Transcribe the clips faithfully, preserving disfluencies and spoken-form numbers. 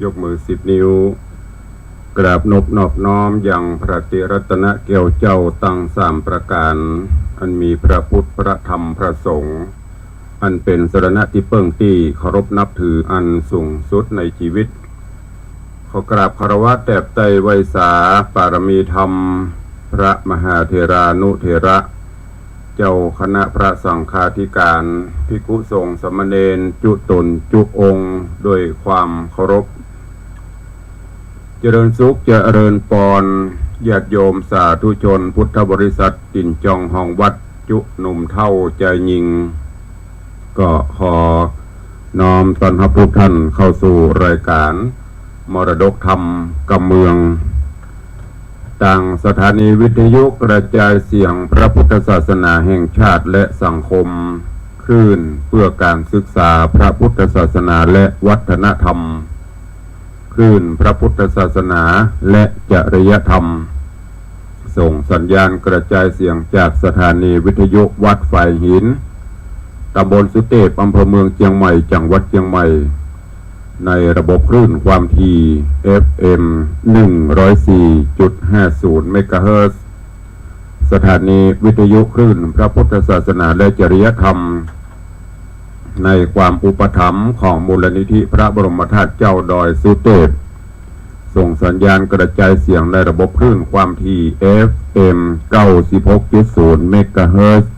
ยกมือสิบนิ้ว กราบนบนอบน้อมยังพระติรัตนแก้วเจ้าตังสามประก๋าน อันมีพระพุทธ พระธรรม พระสงฆ์ อันเป๋นสรณะตี้เปิ้งตี้เคารพนับถืออันสูงสุดในจีวิต ขอกราบคารวะแตบไต้ไหว้สาปารมีธรรม พระมหาเถรานุเถระ เจ้าคณะพระสังฆาธิการ ภิกขุสงฆ์สามเณรจุ๊ต๋นจุ๊องค์ ด้วยความเคารพ เจริญสุขเจริญปอน ญาติโยมสาธุชนพุทธบริษัท ตี๋นจองห้องวัด จุ๊หนุ่มเฒ่าจายญิง ก็ขอน้อมต้อนฮับทุกท่านเข้าสู่รายการมรดกธรรมกำเมือง ตางสถานีวิทยุกระจายเสียงพระพุทธศาสนาแห่งชาติและสังคม คลื่นเพื่อการศึกษาพระพุทธศาสนาและวัฒนธรรม คลื่นพระพุทธศาสนาและจริยธรรม ส่งสัญญาณกระจายเสียงจากสถานีวิทยุวัดฝายหิน ตำบลสุเตพ อำเภอเมืองเจียงใหม่ จังหวัดเจียงใหม่ ในระบบคลื่นความถี่ เอฟเอ็ม หนึ่งร้อยสี่จุดห้าศูนย์ เมกะเฮิรตซ์ สถานีวิทยุคลื่นพระพุทธศาสนาและจริยธรรม ในความอุปถัมภ์ของมูลนิธิพระบรมธาตุเจ้าดอยสุเตพ ส่งสัญญาณกระจายเสียงในระบบคลื่นความถี่ เอฟเอ็ม เก้าสิบหกจุดศูนย์ เมกะเฮิรตซ์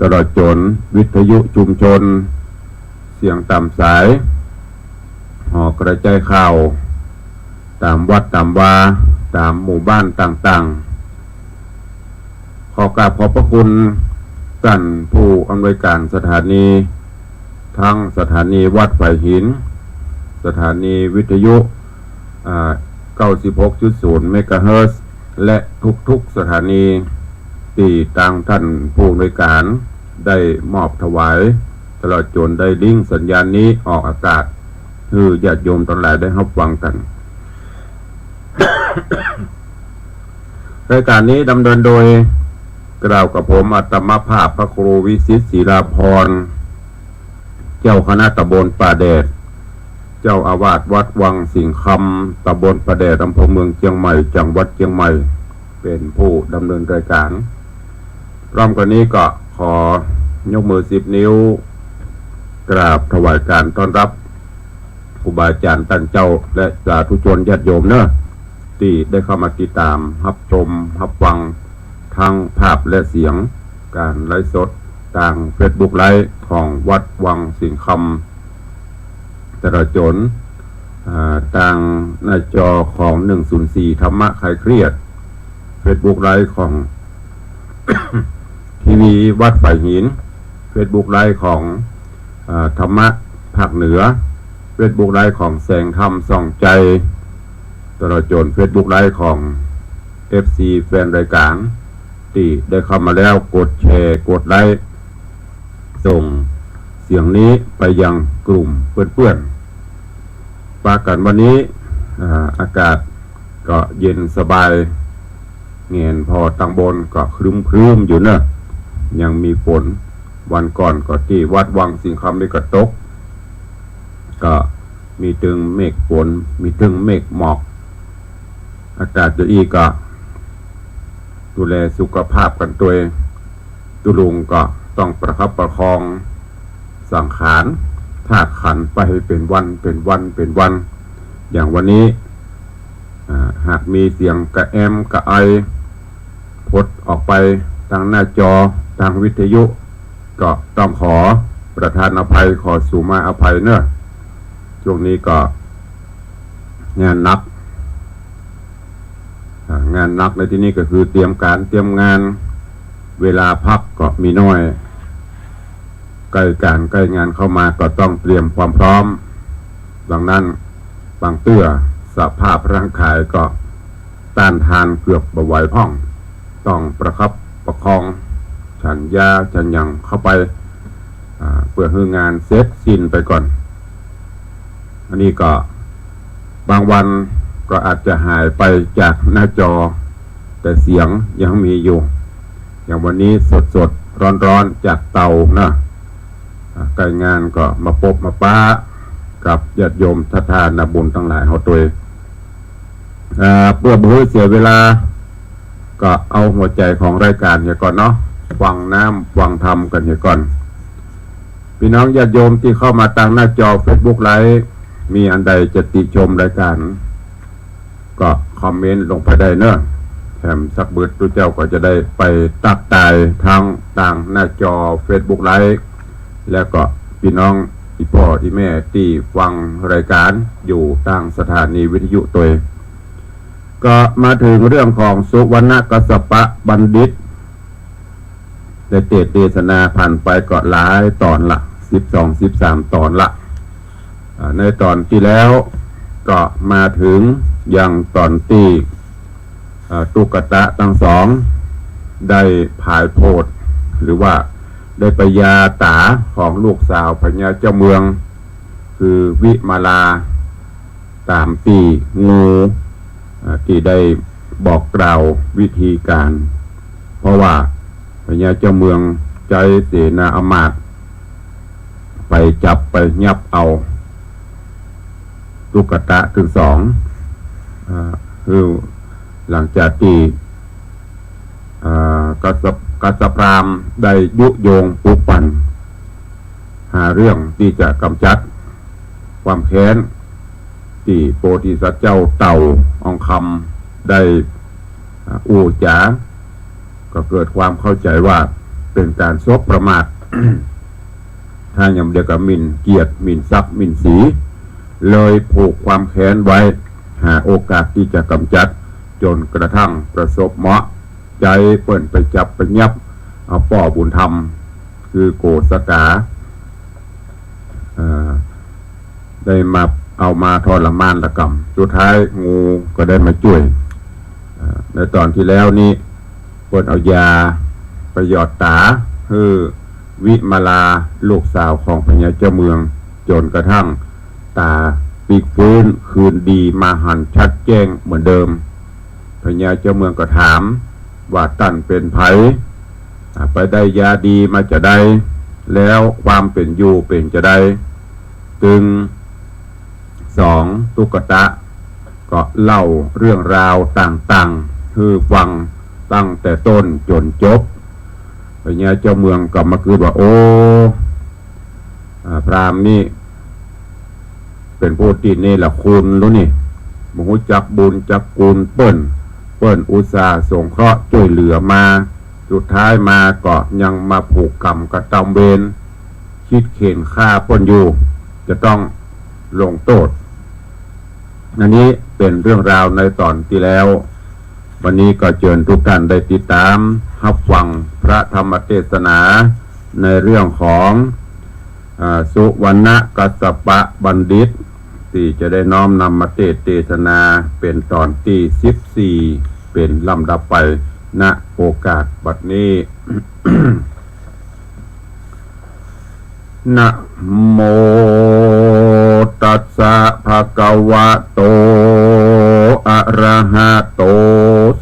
ตลอดจ๋นวิทยุชุมชน เสียงต๋ามสาย หอกระจายข่าว ต๋ามวัดต๋ามวา ต๋ามหมู่บ้านต่างๆ ขอกราบขอบพระคุณต้านผู้อำนวยการสถานี ตึงสถานีวัดฝายหิน สถานีวิทยุ อ่า เก้าสิบหกจุดศูนย์ เมกะเฮิรตซ์ และทุกๆ สถานี ตี้ตางต้านผู้อำนวยการได้มอบถวาย ตลอดจ๋นได้ลิงก์สัญญาณนี้ออกอากาศ หื้อญาติโยมตังหลายได้ฮับฟังกั๋น รายการนี้ดำเนินโดย กล่าวกับผมอาตมาภาพพระครูวิสิทธิ์ ศิลาภรณ์ เจ้าคณะตำบลป่าแดด เจ้าอาวาสวัดวังสิงห์คำ ตำบลป่าแดด อำเภอเมืองเจียงใหม่ จังหวัดเจียงใหม่ เป๋นผู้ดำเนินรายการ พร้อมกั๋นนี้ก็ขอยกมือสิบนิ้ว กราบถวายการต้อนฮับ ครูบาอาจ๋ารย์ต้านเจ้า และสาธุชนญาติโยมเนาะ ตี้ได้เข้ามาติดต๋ามฮับชมฮับฟัง ตึงภาพและเสียง ก๋านไลฟ์สดตางเฟซบุ๊กไลฟ์ของวัดวังสิงห์คำ ตลอดจ๋น อ่า ตางหน้าจอของ หนึ่งศูนย์สี่ ธรรมะคลายเครียด เฟซบุ๊กไลฟ์ของ ทีวีวัดฝายหิน เฟซบุ๊กไลฟ์ของ อ่า ธรรมะภาคเหนือ เฟซบุ๊กไลฟ์ของแสงธรรมส่องใจ ตลอดจ๋นเฟซบุ๊กไลฟ์ของ เอฟซี แฟนรายการ ตี้ได้เข้ามาแล้วกดแชร์กดไลก์ ส่งเสียงนี้ไปยังกลุ่มเปื้อนๆ ปากั๋นวันนี้ อ่า อากาศก็เย็นสบาย แหงนผ่อตางบนก็ครึ้มๆ อยู่เนาะ ยังมีฝน วันก่อนก็ตี้วัดวังสิงห์คำนี่ก็ตก ก็มีตึงเมฆฝน มีตึงเมฆหมอก อากาศจะอี้ก็ ดูแลสุขภาพกั๋นตวย ตุ๊ลุงก็ต้องประคับประคองสังขารธาตุขันธ์ไปเป๋นวันเป๋นวันเป๋นวัน อย่างวันนี้ อ่า หากมีเสียงกระแอมกระไอ พดออกไปตางหน้าจอ ตางวิทยุ ก็ต้องขอประทานอภัย ขอสูมาอภัยเนาะ ช่วงนี้ก็งานหนัก อ่า งานหนักในตี้นี้ก็คือเตรียมก๋านเตรียมงาน เวลาพักก็มีน้อย ใก้ก๋านใก้งานเข้ามาก็ต้องเตรียมความพร้อม ดังนั้นบางเตื้อสภาพร่างกายก็ต้านทานเกือบบ่ไหวพ่อง ต้องประคับประคอง ฉันยาฉันหยังเข้าไป อ่า เปื้อหื้องานเสร็จสิ้นไปก่อน อันนี้ก็บางวันก็อาจจะหายไปจากหน้าจอ แต่เสียงยังมีอยู่ อย่างวันนี้สดๆ ร้อนๆ จากเตานะ อ่า ใก้งานก็มาปบมาปะ กับญาติโยมศรัทธานาบุญตังหลายเฮาตวย อ่า เปื้อบ่หื้อเสียเวลา ก็เอาหัวใจ๋ของรายก๋านเหียก่อนเนาะ ฟังน้ำฟังธรรมกั๋นเหียก่อน ปี้น้องญาติโยมตี้เข้ามาตางหน้าจอเฟซบุ๊กไลฟ์ มีอันใดจะติชมรายก๋าน ก็คอมเมนต์ลงไปได้เนาะ แถมสักบึดตุ๊เจ้าก็จะได้ไปตักตายตังตางหน้าจอเฟซบุ๊กไลฟ์ แล้วก็ปี้น้องอี่ป้ออี่แม่ตี้ฟังรายก๋านอยู่ตางสถานีวิทยุตวย ก็มาเถิงเรื่องของสุวรรณกัสสปะบัณฑิต ได้เตสน์เตสนาผ่านไปก็หลายต๋อนละ สิบสอง สิบสาม ต๋อนละ อ่า ในต๋อนตี้แล้วก็มาเถิงยังต๋อนตี้ อ่า ตุ๊กตะตังสองได้ผายโผด หรือว่าได้ไปยาต๋าของลูกสาวพญาเจ้าเมือง คือวิมาลา ต๋ามตี้งู อ่า ตี้ได้บอกกล่าววิธีก๋าน เพราะว่าพญาเจ้าเมืองใจ๊เสนาอำมาตย์ไปจับไปยับเอาตุ๊กตะตึงสอง อ่า คือหลังจากตี้ อ่า กัสสป- กัสสพราหมณ์ได้ยุยงปลุกปั่น หาเรื่องตี้จะก๋ำจัดความแค้น ตี้โพธิสัตว์เจ้าเต่าอองคำได้ อ่า อู้จ๋า ก็เกิดความเข้าใจ๋ว่าเป๋นก๋านสบประมาท ถ้าอย่างเดียวก็หมิ่นเกียรติ หมิ่นศักดิ์ หมิ่นศรี เลยผูกความแค้นไว้ หาโอกาสตี้จะก๋ำจัด จ๋นกระทั่งประสบเหมาะ ใจ๊เปิ้นไปจับไปยับเอาป้อบุญธรรม คือโกสกา เอ่อ ได้มาเอามาทรมานละกำ สุดท้ายงูก็ได้มาจ้วย เอ่อ ในต๋อนตี้แล้วนี้ เปิ้นเอายาไปหยอดต๋าหื้อวิมาลาลูกสาวของพญาเจ้าเมือง จ๋นกระทั่งต๋าปิ๊กฟื้นคืนดีมาหันชัดแจ้งเหมือนเดิม พญาเจ้าเมืองก็ถามว่าต้านเป๋นใผ อ่า ไปได้ยาดีมาจาใด แล้วความเป๋นอยู่เป๋นจาใด ตึงสองตุ๊กตะก็เล่าเรื่องราวต่างๆ หื้อฟังตั้งแต่ต้นจ๋นจบ พญาเจ้าเมืองก็มากึ๊ดว่า โอ้ อ่า พราหมณ์นี่เป๋นผู้ตี้เนรคุณลูกนี่ บ่ฮู้จักบุญจักคุณเปิ้น เปิ้นอุตส่าห์สงเคราะห์จ้วยเหลือมา สุดท้ายมาก็ยังมาผูกกรรมกระตำเวร คิดเข็ญฆ่าเปิ้นอยู่ จะต้องลงโต้ษ อันนี้เป๋นเรื่องราวในต๋อนตี้แล้ว วันนี้ก็เจิญทุกท่านได้ติดต๋ามฮับฟังพระธรรมเตสนาในเรื่องของ อ่า สุวรรณกัสสปะบัณฑิต ตี้จะได้น้อมนำมาเตสน์เตสนาเป๋นต๋อนตี้สิบสี่ เป๋นลำดับไป ณ โอกาสบัดนี้ นะโม ตัสสะ ภะคะวะโต อะระหะโต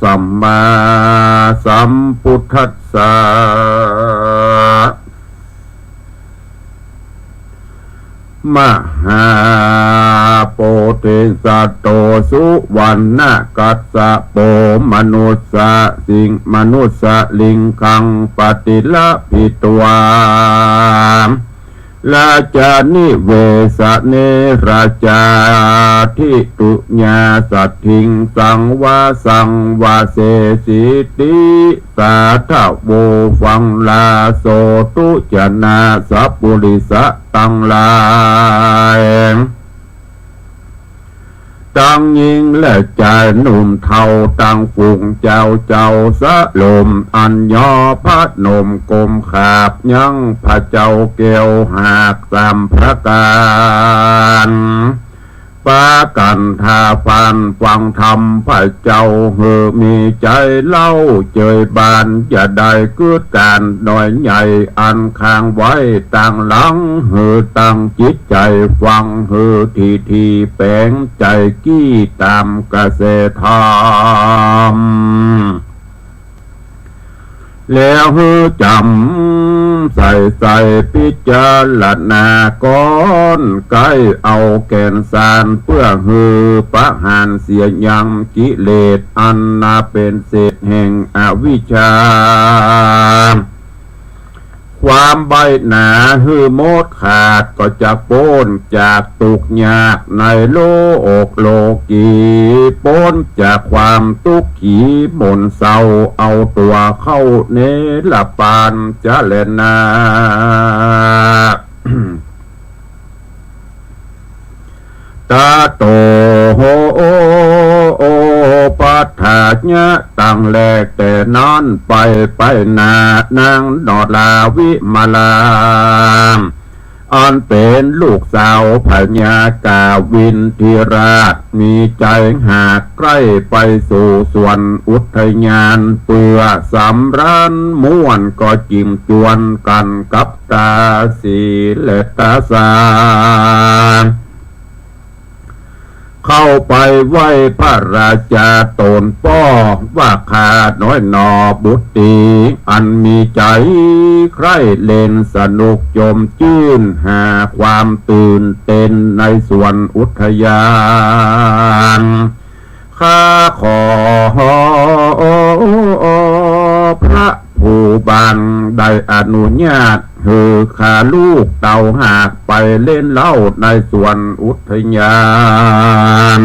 สัมมาสัมพุทธัสสะ มหาโพธิสัตโต สุวรรณกัสสะโป มนุสสะสิง มนุสสะลิงกัง ปะติละพิตวา ราชานิเวสะเน ราชาทิตุญาสัตถิง สังวาสังวาเสสีติ สาทะโว ฟังลาโสตุ จนาสัปปุริสะตังหลาย ตังญิงและจายหนุ่มเฒ่า ตังฝูงเจ้า เจ้าสะลม อันยอพนมกรมขาบ ยังพระเจ้าแก้วหากสามประก๋าน ปากั๋นถ้าฟั่นฟังธรรมพระเจ้า หื้อมีใจ๋เล่าเจยบาน อย่าได้กึ๊ดก๋านน้อยใหญ่ อันค้างไว้ตางหลัง หื้อตั้งจิตใจ๋ฟัง หื้อถี่ๆ แป๋งใจ๋กี้ต๋ามกระแสธรรม แล้วหื้อจ๋ำใส่ใส่พิจารณาก่อน ใก้เอาแก่นสารเปื้อหื้อประหารเสียยังกิเลสอันนาเป๋นเศษแห่งอวิชชา ความใบ้หนาหื้อหมดขาด ก็จะป๊นจากตุ๊กข์ยากในโลกโลกี ป๊นจากความตุ๊กข์ขี้หม่นเศร้า เอาตั๋วเข้านิรปานจะแลนา ตะโต ปัฏฐายะ ตั้งแลแต่นั้นไป ไปหน้านางหนอลาวิมาลา อันเป๋นลูกสาวพญากาวินทิราช มีใจ๋หากใคร่ไปสู่สวนอุทยาน เปื้อสำราญม่วน ก็จึงจวนกั๋นกับตาสีและตาสา เข้าไปไหว้พระราชาต๋นป้อ ว่าข้าน้อยหนอบุตรี อันมีใจ๋ใคร่เล่นสนุกจมจื้น หาความตื่นเต้นในสวนอุทยาน ข้าขอพระผู้บานได้อนุญาตหื้อข้าลูกเต้าหากไปเล่นเล่าในสวนอุทยาน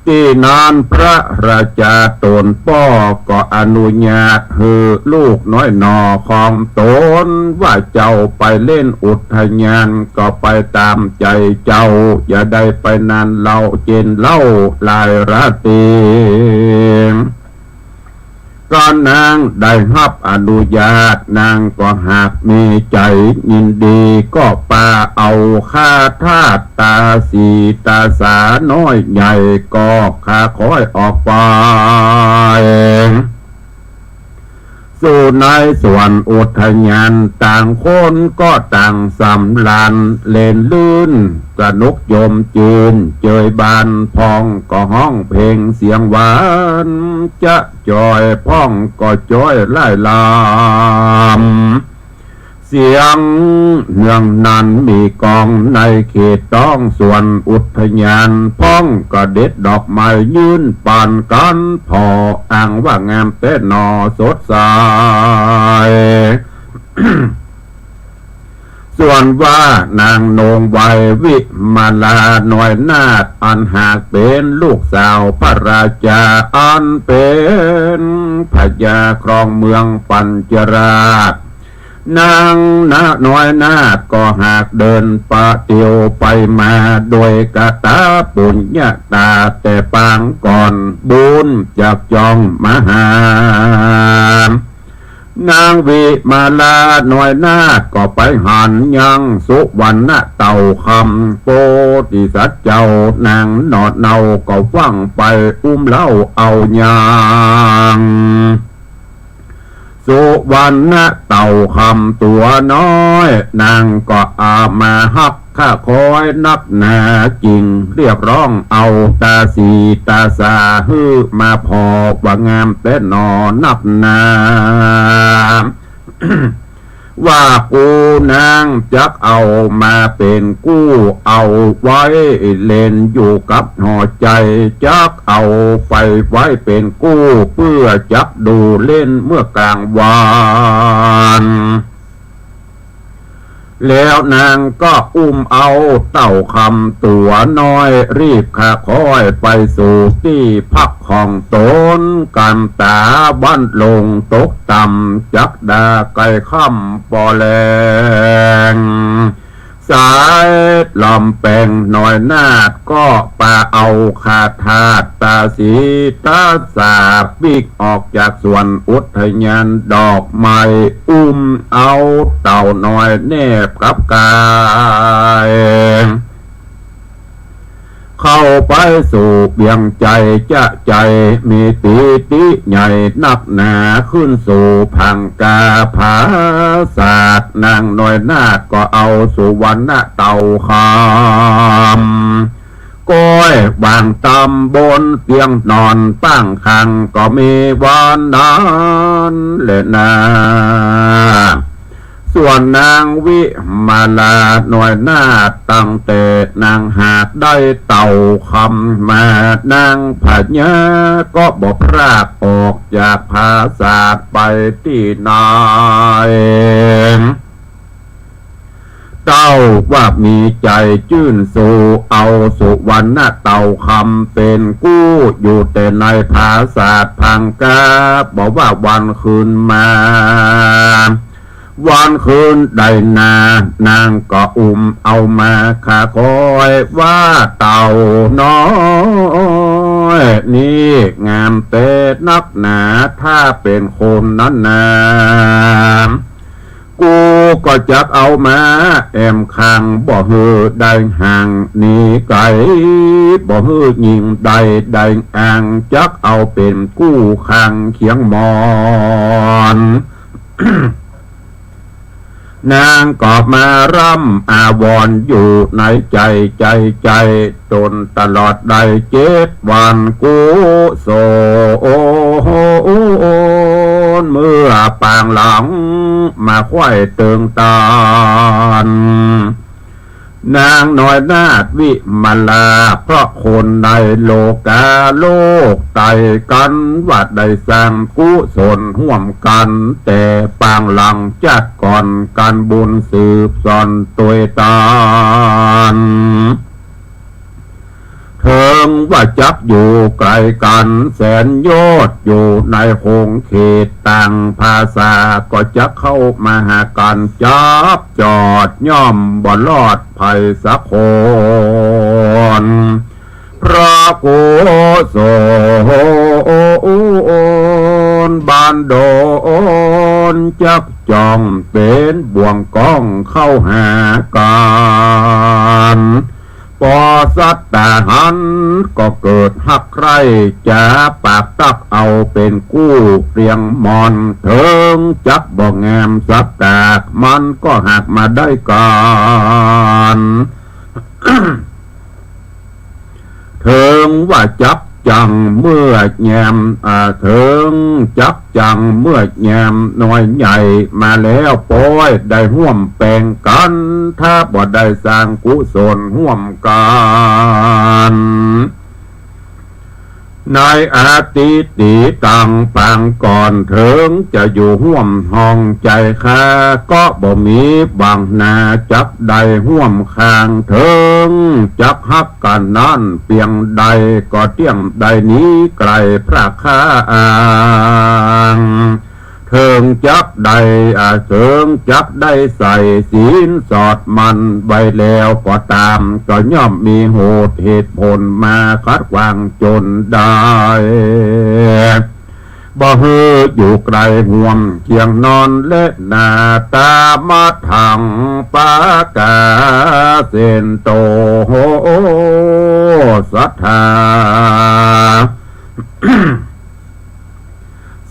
ตี้นั้นพระราชาต๋นป้อก็อนุญาตหื้อลูกน้อยหนอของต๋น ว่าเจ้าไปเล่นอุทยานก็ไปต๋ามใจ๋เจ้า อย่าได้ไปนั่นเล่าเจนเล่าหลายราตรี ก็นางได้ฮับอนุญาต นางก็หากมีใจ๋ยินดี ก็ปาเอาข้าทาสตาสีตาสาน้อยใหญ่ ก็ข้าค้อยออกไป สู่ในสวนอุทยาน ต่างคนก็ต่างสำราญเล่นลื่น สนุกยมจื้น เจยบานพ่องก็ฮ้องเพลงเสียงหวาน จะจอยพ่องก็จอยไล่ลำ เสียงเนืองนั้นมีก้องในเขตต้องสวนอุทยาน พ่องก็เด็ดดอกไม้ยื่นปานกั๋น ผ่ออ้างว่างามแต๊หนอสดใส ส่วนว่านางนงไววิมาลาน้อยนาถ อันหากเป๋นลูกสาวพระราชา อันเป๋นพญาครองเมืองปัญจราช นางน้อยนาถก็หากเดินปะเตียวไปมา โดยกะตาปุญญาต๋าแต่ปางก่อน บุญจักจ้องมาหา นางวิมาลาน้อยนาถก็ไปหันยังสุวรรณเต่าคำ โพธิสัตว์เจ้านางหนอเนาก็ฟั่งไปอุ้มเล้าเอายัง สุวรรณเต่าคำตั๋วน้อย นางก็เอามาฮักข้าค้อยนักหนา จึงเรียกร้องเอาตาสีตาสาหื้อมาผ่อ ว่างามแต๊หนอนักหนา ว่ากูนางจักเอามาเป๋นกู้ เอาไว้เล่นอยู่กับหอใจ๋ จักเอาไปไว้เป๋นกู้ เปื้อจักดูเล่นเมื่อกลางวัน แล้วนางก็อุ้มเอาเต่าคำตั๋วน้อย รีบข้าค้อยไปสู่ตี้พักของต๋น ก๋ำต๋าวันลงตกต่ำ จักดาใก้ค่ำปอแลง สายลำแปงน้อยนาถก็ปาเอาข้าทาสตาสีตาสา ปิ๊กออกจากสวนอุทยานดอกไม้ อุ้มเอาเต่าน้อยแนบกับก๋าย เข้าไปสู่เวียงใจ๋ จะใจ๋มีปีติใหญ่นักหนา ขึ้นสู่ผาผาสาท นางน้อยนาถก็เอาสุวรรณเต่าคำ ก้อยหว่างต๋ำบนเตียงนอน ป้างข้างก็มีวันนั้นแลนา ส่วนนางวิมาลาน้อยนาฏ ตั้งแต่นางหากได้เต่าคำมา นางพญาก็บ่พรากออกจากผาสาทไปตี้ไหน เต้าว่ามีใจ๋จื้นชูเอาสุวรรณเต่าคำเป๋นกู้ อยู่แต่ในผาสาทพังกา บ่ว่าวันคืนมา วันคืนใดนา นางก็อุ้มเอามา ข้าคอยว่าเต่าน้อยนี้ งามแต๊นักหนา ถ้าเป๋นคนนั้นนา กูก็จักเอามาแอมข้าง บ่หื้อได้ห่างหนีไก๋ บ่หื้อญิงใดได้อ้าง จักเอาเป๋นกู้ข้างเคียงหมอน นางก็มาร่ำอาวรณ์อยู่ในใจ๋ ใจ๋ ใจ๋ จ๋นตลอดได้เจ็ดวัน กุศลเมื่อปางหลังมาไขว้เติงตาน นางน้อยนาฏวิมาลา เพราะคนในโลกาโลกไตกั๋น ว่าได้สร้างกุศลฮ่วมกั๋น แต่ปางหลังจาติก่อน ก๋านบุญสืบสานตวยตาน เถิงว่าจักอยู่ไก๋กั๋นแสนโยชน์ อยู่ในขงเขตต่างภาษา ก็จักเข้ามาหากั๋น จับจอดย่อมบ่รอดใผสักคน เพราะกุศลบันดาล จักจ้องเป๋นบ่วงก้องเข้าหากั๋น ปอสัตตาหันก็เกิดฮักใคร่ จ๋าปากตั๊กเอาเป๋นกู้เตียงหมอน เถิงจักบ่งามสักกาก มันก็หากมาได้กั๋น เถิงว่าจักจั่งเมื่อแยม อ่า เถิงจักจั่งเมื่อแยมน้อยใหญ่มาแล้ว ป้อยได้ฮ่วมแป๋งกั๋น ถ้าบ่ได้สร้างกุศลฮ่วมกั๋น ในอดีตตังปางก่อน เถิงจะอยู่ฮ่วมห้องใจ๋ข้า ก็บ่มีบังนาจักได้ฮ่วมข้าง เถิงจักฮักกั๋นนั้นเปียงใด ก็เตี้ยมได้หนีไก๋พระข้าอ่าง เถิงจักได้ อ่า เถิงจักได้ใส่ศีลสอดมั่นไว้แล้วก็ต๋าม ก็ย่อมมีเหตุ เหตุผลมาขัดขวางจ๋นได้ บ่หื้ออยู่ไก๋ฮ่วมเคียงนอนแลนา ตามัทธัง ปะกาเสนโต สัทธา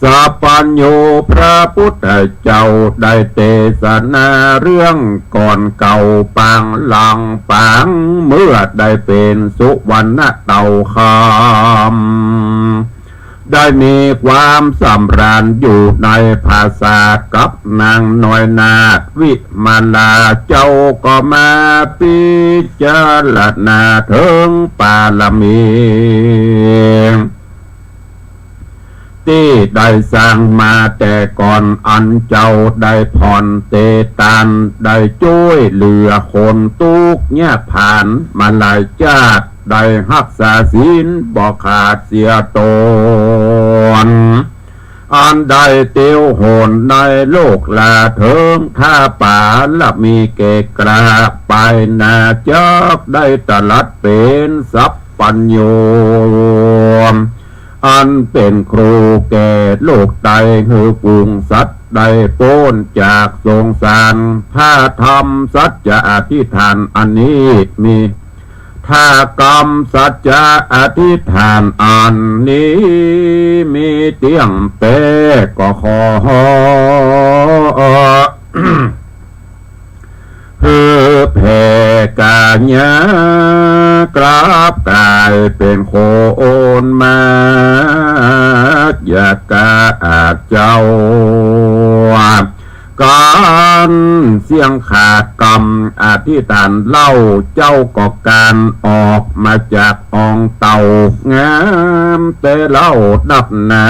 สัพพัญญูพระพุทธเจ้าได้เตสนาเรื่องก่อนเก่าปางหลังปาง เมื่อได้เป๋นสุวรรณเต่าคำ ได้มีความสำราญอยู่ในผาสาทกับนางน้อยนาฏวิมาลา เจ้าก็มาพิจารณาเถิงปารมี ตี้ได้สร้างมาแต่ก่อน อันเจ้าได้ผ่อนเตตาน ได้จ้วยเหลือคนตุ๊กข์ยากผานมาหลายจาติ ได้ฮักษาศีลบ่ขาดเสียตน อันได้เตียวโหนในโลกลาเถิง ถ้าปารมีแก่กล้า ปายหน้าจักได้ตรัสเป๋นสัพพัญญู อันเป๋นครูแก่โลกไต หื้อฝูงสัตว์ได้ป๊นจากสงสาร ถ้ากำสัจจะอธิษฐานอันนี้มี ถ้ากำสัจจะอธิษฐานอันนี้มีเตี้ยงแต๊ก็ขอ หื้อแผ่กายะ กลับก๋ายเป๋นคนมา อยากกาอาจเจ้า ก๋านเสี้ยงขาดกำอธิษฐานเล่า เจ้าก็ก๋านออกมาจากอ่องเต้างามแต่เล่านักหนา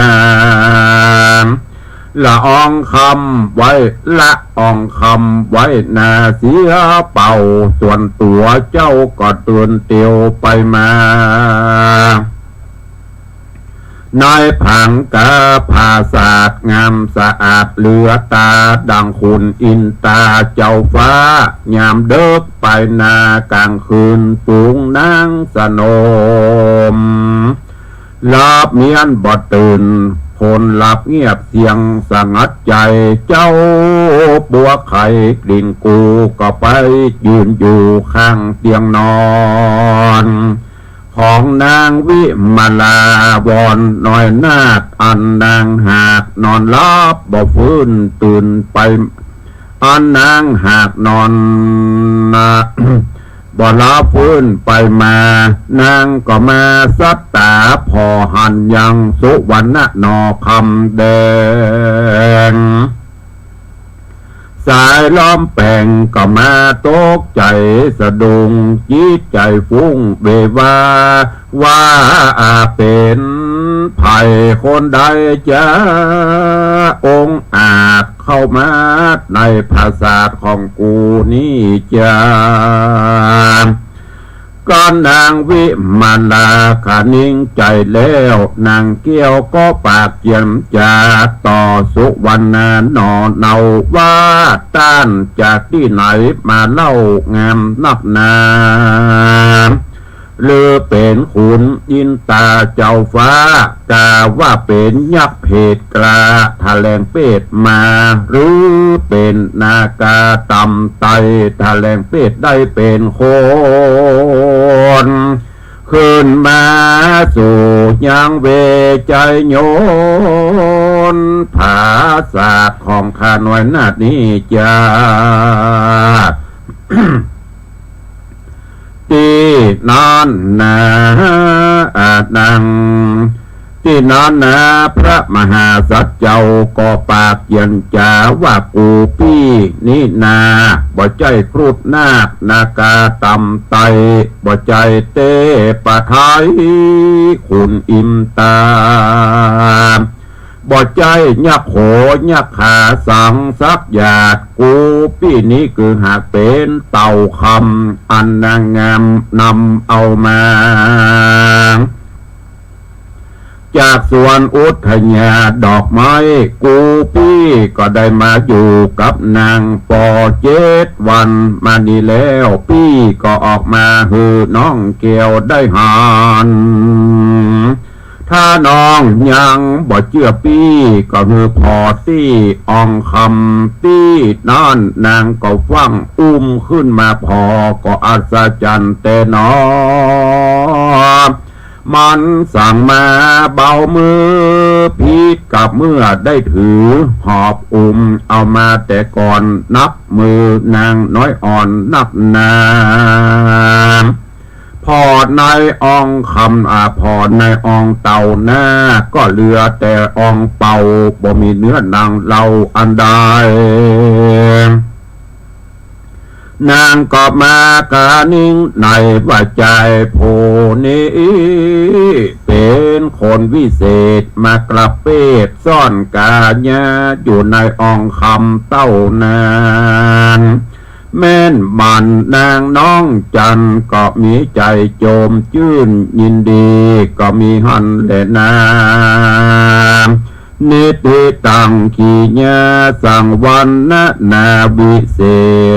ละอ่องคำไว้ ละอ่องคำไว้หน้าเสียเป่า ส่วนตั๋วเจ้าก็เดินเตียวไปมา ในผางกาผาสาทงามสะอาดเหลือต๋า ดั่งขุนอินต๋าเจ้าฟ้า ยามเดิ็กไปนาก๋างคืน ฝูงนางสนม หลับเมียนบ่ตื่น คนหลับเงียบเสียงสงัดใจ๋ เจ้าบัวไข่กลิ่นกูก็ไปยืนอยู่ข้างเตียงนอน ของนางวิมาลาวรน้อยนาฏ อันนางหากนอนหลับบ่ฟื้นตื่นไป อันนางหากนอน บ่หลับฟื้นไปมา นางก็มาสัตตา ผ่อหันยังสุวรรณะหน่อคำแดง สายล้อมแปงก็มาตกใจ๋สะดุ้ง จิตใจ๋ฟุ้งเววา ว่าเป๋นใผคนใดจา องอาจเข้ามาในผาสาทของกูนี้จา ก้านนางวิมาลาคะนิ่งใจ๋แล้ว นางแก้วก็ปากเจียมจาต่อสุวรรณะหน่อเนาว่า ต้านจากตี้ไหนมาเล่างามนักหนา หรือเป๋นขุนอินต๋าเจ้าฟ้า กาว่าเป๋นยักษ์เผดกล้าแถลงเปตมา หรือเป๋นนาคาต๋ำไตแถลงเปตได้เป๋นคน ขึ้นมาสู่ยังเวไจยน ผาสาทของข้าน้อยนาฏนี้จา ตี้นั้นนา อ่า นาง ตี้นั้นนา พระมหาสัตว์เจ้าก็ปากเยียนจ๋าว่า กูปี้นี้นา บ่ใจ้ครุฑนาคนาคาต๋ำไต บ่ใจ้เตปะไทยขุนอินต๋า บ่ใจ้ยักษ์โขยักษ์ขาสังสักหยาด กูปี้นี้คือหากเป๋นเต่าคำ อันนางงามนำเอามา จากสวนอุทยาดอกไม้ กูปี้ก็ได้มาอยู่กับนางปอเจ็ดวันมานี้แล้ว ปี้ก็ออกมาหื้อน้องแก้วได้หัน ถ้าน้องยังบ่เจื้อปี้ ก็หื้อผ่อตี้อ่องคำตี้นั้น นางก็ฟั่งอุ้มขึ้นมาผ่อ ก็อัศจรรย์แต๊หนอ มันสั่งมาเบามือ ผิดกับเมื่อได้ถือหอบอุ้มเอามาแต่ก่อน นับมือนางน้อยอ่อนนักหนา ผ่อในอ่องคำ อ่า ผ่อในอ่องเต่านา ก็เหลือแต่อ่องเป่า บ่มีเนื้อหนังเล่าอันใด นางก็มาคะนิ่งในว่า จายผู้นี้เป๋นคนวิเศษ มากระเปดซ่อนก๋าญาอยู่ในอ่องคำเต้านั้น แม่นหมั้นนางน้องจันทร์ก็มีใจ๋โจมจื้นยินดี ก็มีหั้นแลนา นิติตัง กิริยาสังวรรณนาวิเศ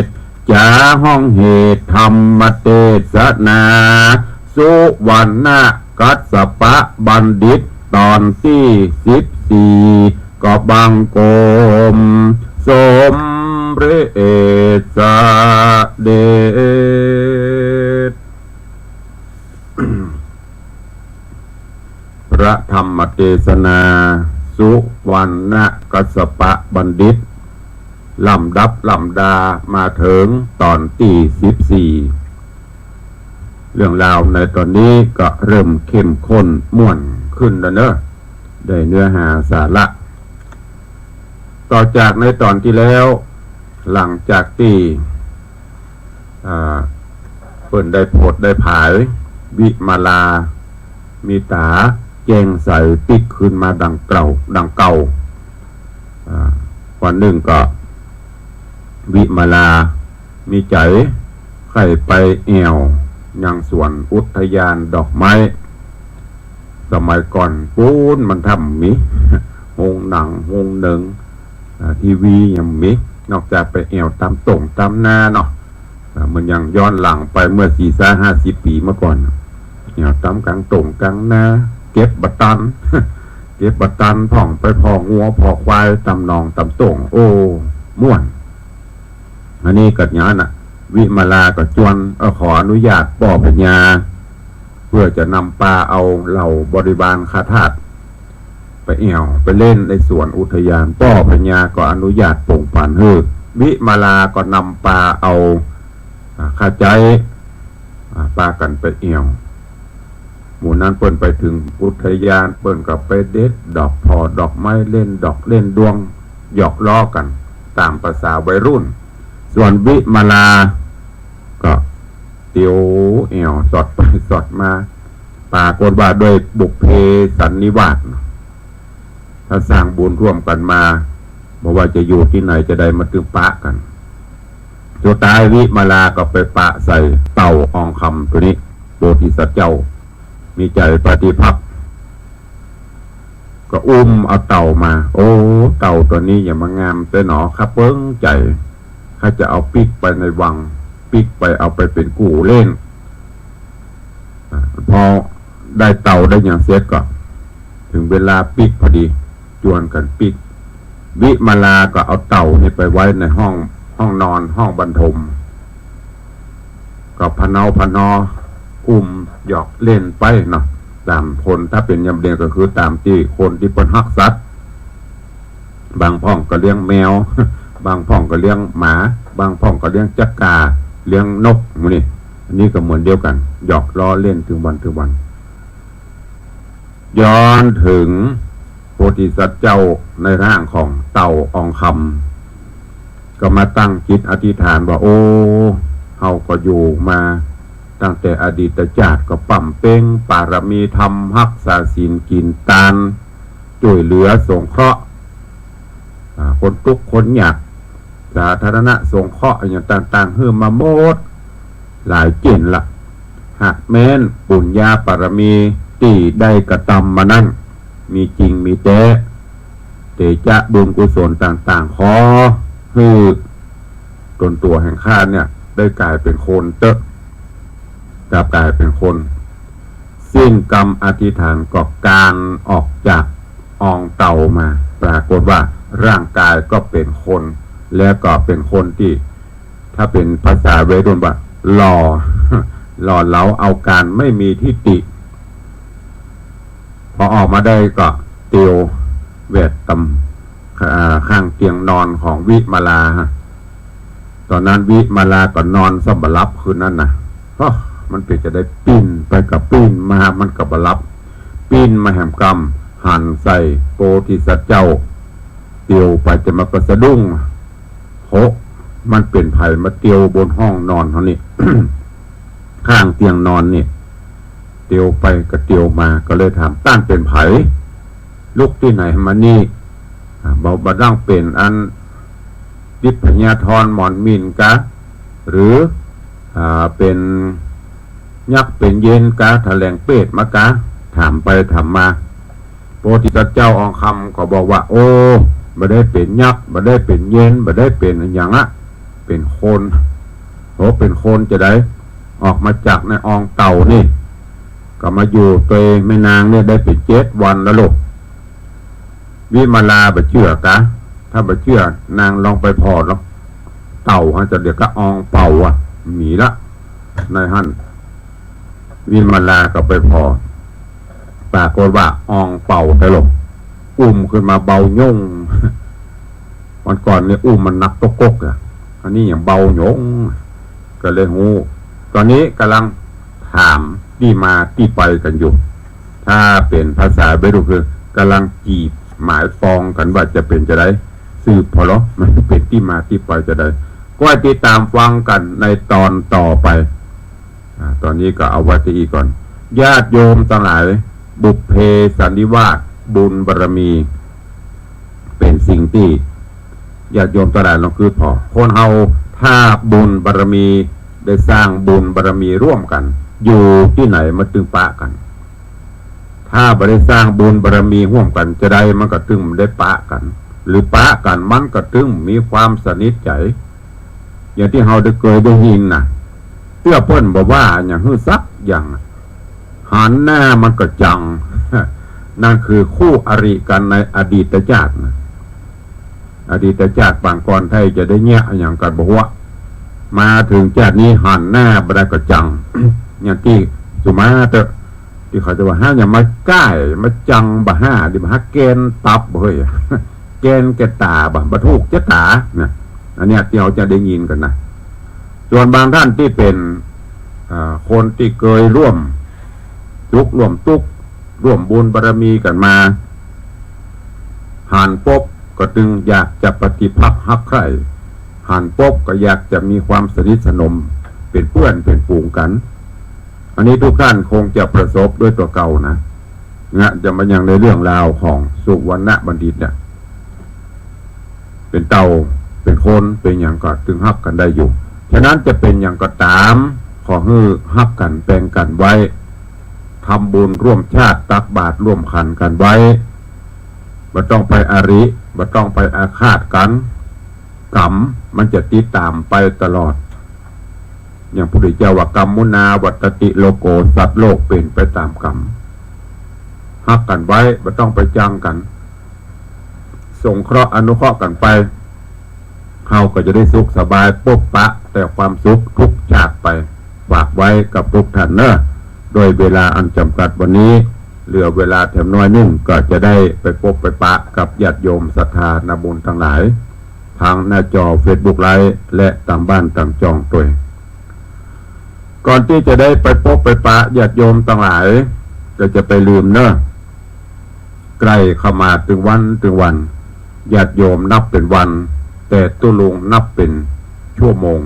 ษ จ๋าฮ้องเหตุธรรมเตสนา สุวรรณกัสสปะบัณฑิต ต๋อนตี้สิบสี่ ก็บังคมสมเร็จเสด็จ พระธรรมเตสนา สุวรรณกัสสปะบัณฑิต ลำดับลำดามาเถิงต๋อนตี้สิบสี่ เรื่องราวในต๋อนนี้ก็เริ่มเข้มข้นม่วนขึ้นแล้วเนาะ ได้เนื้อหาสาระ ต่อจากในต๋อนตี้แล้ว หลังจากตี้ อ่า เปิ้นได้โผดได้ผาย วิมาลา มีต๋าแจ้งใสปิ๊กคืนมาดังเก่า ดังเก่า อ่า วันนึ่งก็ วิมาลา มีใจ๋ใค่ไปแอ่ว ยังสวนอุทยานดอกไม้ สมัยก่อนปู๊นมันถ้ำมี โฮงหนัง โฮงเนิง อ่า ทีวียังมี นอกจากไปแอ่วต๋ามโต่งต๋ามนาเนาะ อ่า เหมือนอย่างย้อนหลังไปเมื่อสี่สิบห้าสิบปี๋เมื่อก่อน แอ่วต๋ามก๋างโต่งก๋างนา เก็บบ่ตัน เก็บบ่ตันพ่องไปผ่องัวผ่อควายต๋ามหนองต๋ามโต่ง โอ้ ม่วน อันนี้ก็อย่างนั้นน่ะ วิมาลาก็จวน เอ่อ ขออนุญาตป้อพญา เพื่อจะนำปาเอาเหล่าบริวารข้าทาส ไปแอ่วไปเล่นในสวนอุทยาน ป้อพญาก็อนุญาตโป่งปันหื้อ วิมาลาก็นำปาเอา อ่า ข้าใจ๊ อ่า ปากั๋นไปแอ่ว หมู่นั้นเปิ้นไปเถิงอุทยาน เปิ้นก็ไปเด็ดดอกผ่อดอกไม้ เล่นดอกเล่นดวง หยอกล้อกั๋นต๋ามภาษาวัยรุ่น ส่วนวิมาลา ก็เตียวแอ่วสอดไปสอดมา ปรากฏว่าด้วยบุพเพสันนิวาส ถ้าสร้างบุญร่วมกั๋นมา บ่ว่าจะอยู่ตี้ไหนจะได้มาตึงปะกั๋น สุดท้ายวิมาลาก็ไปปะใส่เต่าอองคำตั๋วนี้ โพธิสัตว์เจ้า มีใจ๋ปฏิภักษ์ ก็อุ้มเอาเต่ามา โอ้ เต่าตั๋วนี้หยังมางามแต๊หนอ ข้าเปิ้งใจ๋ ข้าจะเอาปิ๊กไปในวัง ปิ๊กไปเอาไปเป๋นกู้เล่น อ่า พอได้เต่าได้หยังเสร็จก็ เถิงเวลาปิ๊กพอดี จวนกั๋นปิ๊ก วิมาลาก็เอาเต่านี่ไปไว้ในห้อง ห้องนอน ห้องบรรทม ก็พะเนาพะนอ อุ้มหยอกเล่นไปเนาะ ต๋ามคน ถ้าเป๋นยามเดียวก็คือต๋ามตี้คนตี้เปิ้นฮักสัตว์ บางพ่องก็เลี้ยงแมว บางพ่องก็เลี้ยงหมา บางพ่องก็เลี้ยงจั๊กก่า เลี้ยงนก หมู่นี้ อันนี้ก็เหมือนเดียวกั๋น หยอกล้อเล่นตึงวันตึงวัน ย้อนเถิงโพธิสัตว์เจ้าในร่างของเต่าอองคำ ก็มาตั้งจิตอธิษฐานว่า โอ้ เฮาก็อยู่มาตั้งแต่อดีตจาติ ก็บำเพ็ญปารมีธรรม ฮักษาศีลกิ๋นตาน จ้วยเหลือสงเคราะห์ อ่า คนตุ๊กข์คนยาก สาธารณะสงเคราะห์อะหยังต่างๆ หื้อมาหมด หลายเจ้นละ หากแม้นปุญญาปารมีตี้ได้กระตำมานั้น มีจริงมีแต๊ เตจ๊ะบุญกุศลต่างๆ ขอหื้อตนตั๋วแห่งข้าเนี่ย ได้ก๋ายเป๋นคนเต๊อะ กลับก๋ายเป๋นคน สิ้นกำอธิษฐานก็คลานออกจากอองเต่ามา ปรากฏว่าร่างกายก็เป๋นคน แล้วก็เป๋นคนตี้ ถ้าเป๋นภาษาวัยรุ่นว่าหล่อ หล่อเหลาเอาก๋าน ไม่มีทิฏฐิ พอออกมาได้ก็เตียวแหวดต๋าม อ่า ข้างเตียงนอนของวิมาลาฮะ ต๋อนนั้นวิมาลาก็นอนซ้ำบ่หลับคืนนั้นน่ะ ฮะ มันเป๋นจะใด ปิ้นไปก็ปิ้นมา มันก็บ่หลับ ปิ้นมาแหมกำ หันใส่โพธิสัตว์เจ้า เตียวไปแต่มันก็สะดุ้ง โห มันเป๋นใผมาเตียวบนห้องนอนเฮานี่ ข้างเตียงนอนนี่ เตียวไปก็เตียวมา ก็เลยถาม ต้านเป๋นใผ ลุกตี้ไหนมานี่ อ่า บ่ บ่ดั้งเป๋นอัน ทิพยธรหมอนหมิ่นกา หรือ อ่า เป๋นยักษ์เป๋นเยนกา แถลงเปรตมากา ถามไปถามมา โพธิสัตว์เจ้าอองคำก็บอกว่า โอ้ บ่ได้เป๋นยักษ์ บ่ได้เป๋นเยน บ่ได้เป๋นอะหยังอะ เป๋นคน โห เป๋นคนจะใด ออกมาจากในอองเต่านี่ ก็มาอยู่ตวยแม่นางเนี่ยได้เป๋นเจ็ดวันแล้วลูก วิมาลาบ่เจื้อกา ถ้าบ่เจื้อนางลองไปผ่อลอง เต่าฮะ จะเดี๋ยวก็อองเป่าอะ มีละ ในหั้น วิมาลาก็ไปผ่อ ปรากฏว่าอองเป่าแต๊ลูก อุ้มขึ้นมาเบาโย่ง วันก่อนเนี่ยอุ้มมันหนักต๊อกก๊กอะ อันนี้ยังเบาโย่ง ก็เลยฮู้ ต๋อนนี้ก่ำลังท ถามตี้มาตี้ไปกั๋นอยู่ ถ้าเป๋นภาษาวัยรุ่นคือกำลังจีบหมายปองกั๋นว่าจะเป๋นจาใด สืบผ่อลอ มันเป๋นตี้มาตี้ไปจาใด ก็ติดต๋ามฟังกั๋นในตอนต่อไป อ่า ตอนนี้ก็เอาไว้เต้าอี้ก่อน ญาติโยมตังหลาย บุพเพสันนิวาส บุญบารมี เป๋นสิ่งตี้ญาติโยมตังหลายลองกึ๊ดผ่อ คนเฮาถ้าบุญบารมี ได้สร้างบุญบารมีร่วมกั๋น อยู่ตี้ไหนมันตึงปะกั๋น ถ้าบ่ได้สร้างบุญบารมีร่วมกั๋นจาใด มันก็ตึงได้ปะกั๋น หรือปะกั๋นมันก็ตึงมีความสนิทใจ๋ อย่างตี้เฮาได้เกยได้ยินน่ะ เตื้อเปิ้นบ่ว่าหยังหื้อสักอย่าง หันหน้ามันก็จัง นั่นคือคู่อริกั๋นในอดีตจาตินะ อดีตจาติปางก่อนไทยจะได้เยียะหยังกั๋นบ่ฮู้ มาเถิงจาตินี้หันหน้าบ่ได้ก็จัง อย่างตี้สุมาเต๊อะ ตี้เขาจะว่า หาอย่ามาใก้ มาจังบ่าห้า ดีบ่าห้าแกนตับบ่เฮ้ย แกนแก่ต๋าบ่า บ่ถูกจะต๋านะ อันเนี้ยตี้เฮาจะได้ยินกั๋นนะ ส่วนบางต้านตี้เป๋น อ่า คนตี้เกยร่วมสุขร่วมตุ๊กข์ ร่วมบุญบารมีกั๋นมา หันปุ๊บก็ตึงอยากจะปฏิภักษ์ฮักใคร่ หันปุ๊บก็อยากจะมีความสนิทสนม เป๋นเปื้อนเป๋นฝูงกั๋น อันนี้ทุกท่านคงจะประสบด้วยตั๋วเก่านะ เงอะ จะมายังในเรื่องราวของสุวรรณบัณฑิตเนี่ย เป๋นเต่า เป๋นคน เป๋นหยังก็ตึงฮักกั๋นได้อยู่ ฉะนั้นจะเป๋นหยังก็ต๋าม ขอหื้อฮักกั๋นแปงกั๋นไว้ ทำบุญร่วมชาติ ตักบาตรร่วมขันกั๋นไว้ บ่ต้องไปอาริ บ่ต้องไปอาฆาตกั๋น กรรมมันจะติดต๋ามไปตลอด อย่างพระพุทธเจ้าว่า กัมมุนาวัตตติโลโก สัตว์โลกเป๋นไปต๋ามกรรม ฮักกั๋นไว้ บ่ต้องไปจังกั๋น สงเคราะห์อนุเคราะห์กั๋นไป เฮาก็จะได้สุขสบาย ปบปะแต่ความสุขทุกชาติไป ฝากไว้กับทุกท่านเนอะ ด้วยเวลาอันจำกัดวันนี้ เหลือเวลาแถมน้อยนึ่ง ก็จะได้ไปปบไปปะกับญาติโยมศรัทธานาบุญตังหลาย ทางหน้าจอเฟซบุ๊กไลฟ์ และต๋ามบ้านต๋ามจ่องตวย ก่อนตี้จะได้ไปปบไปปะญาติโยมตังหลาย ก็จะไปลืมเนอะ ใก้เข้ามาตึงวันตึงวัน ญาติโยมนับเป๋นวัน แต่ตุ๊ลุงนับเป๋นชั่วโมง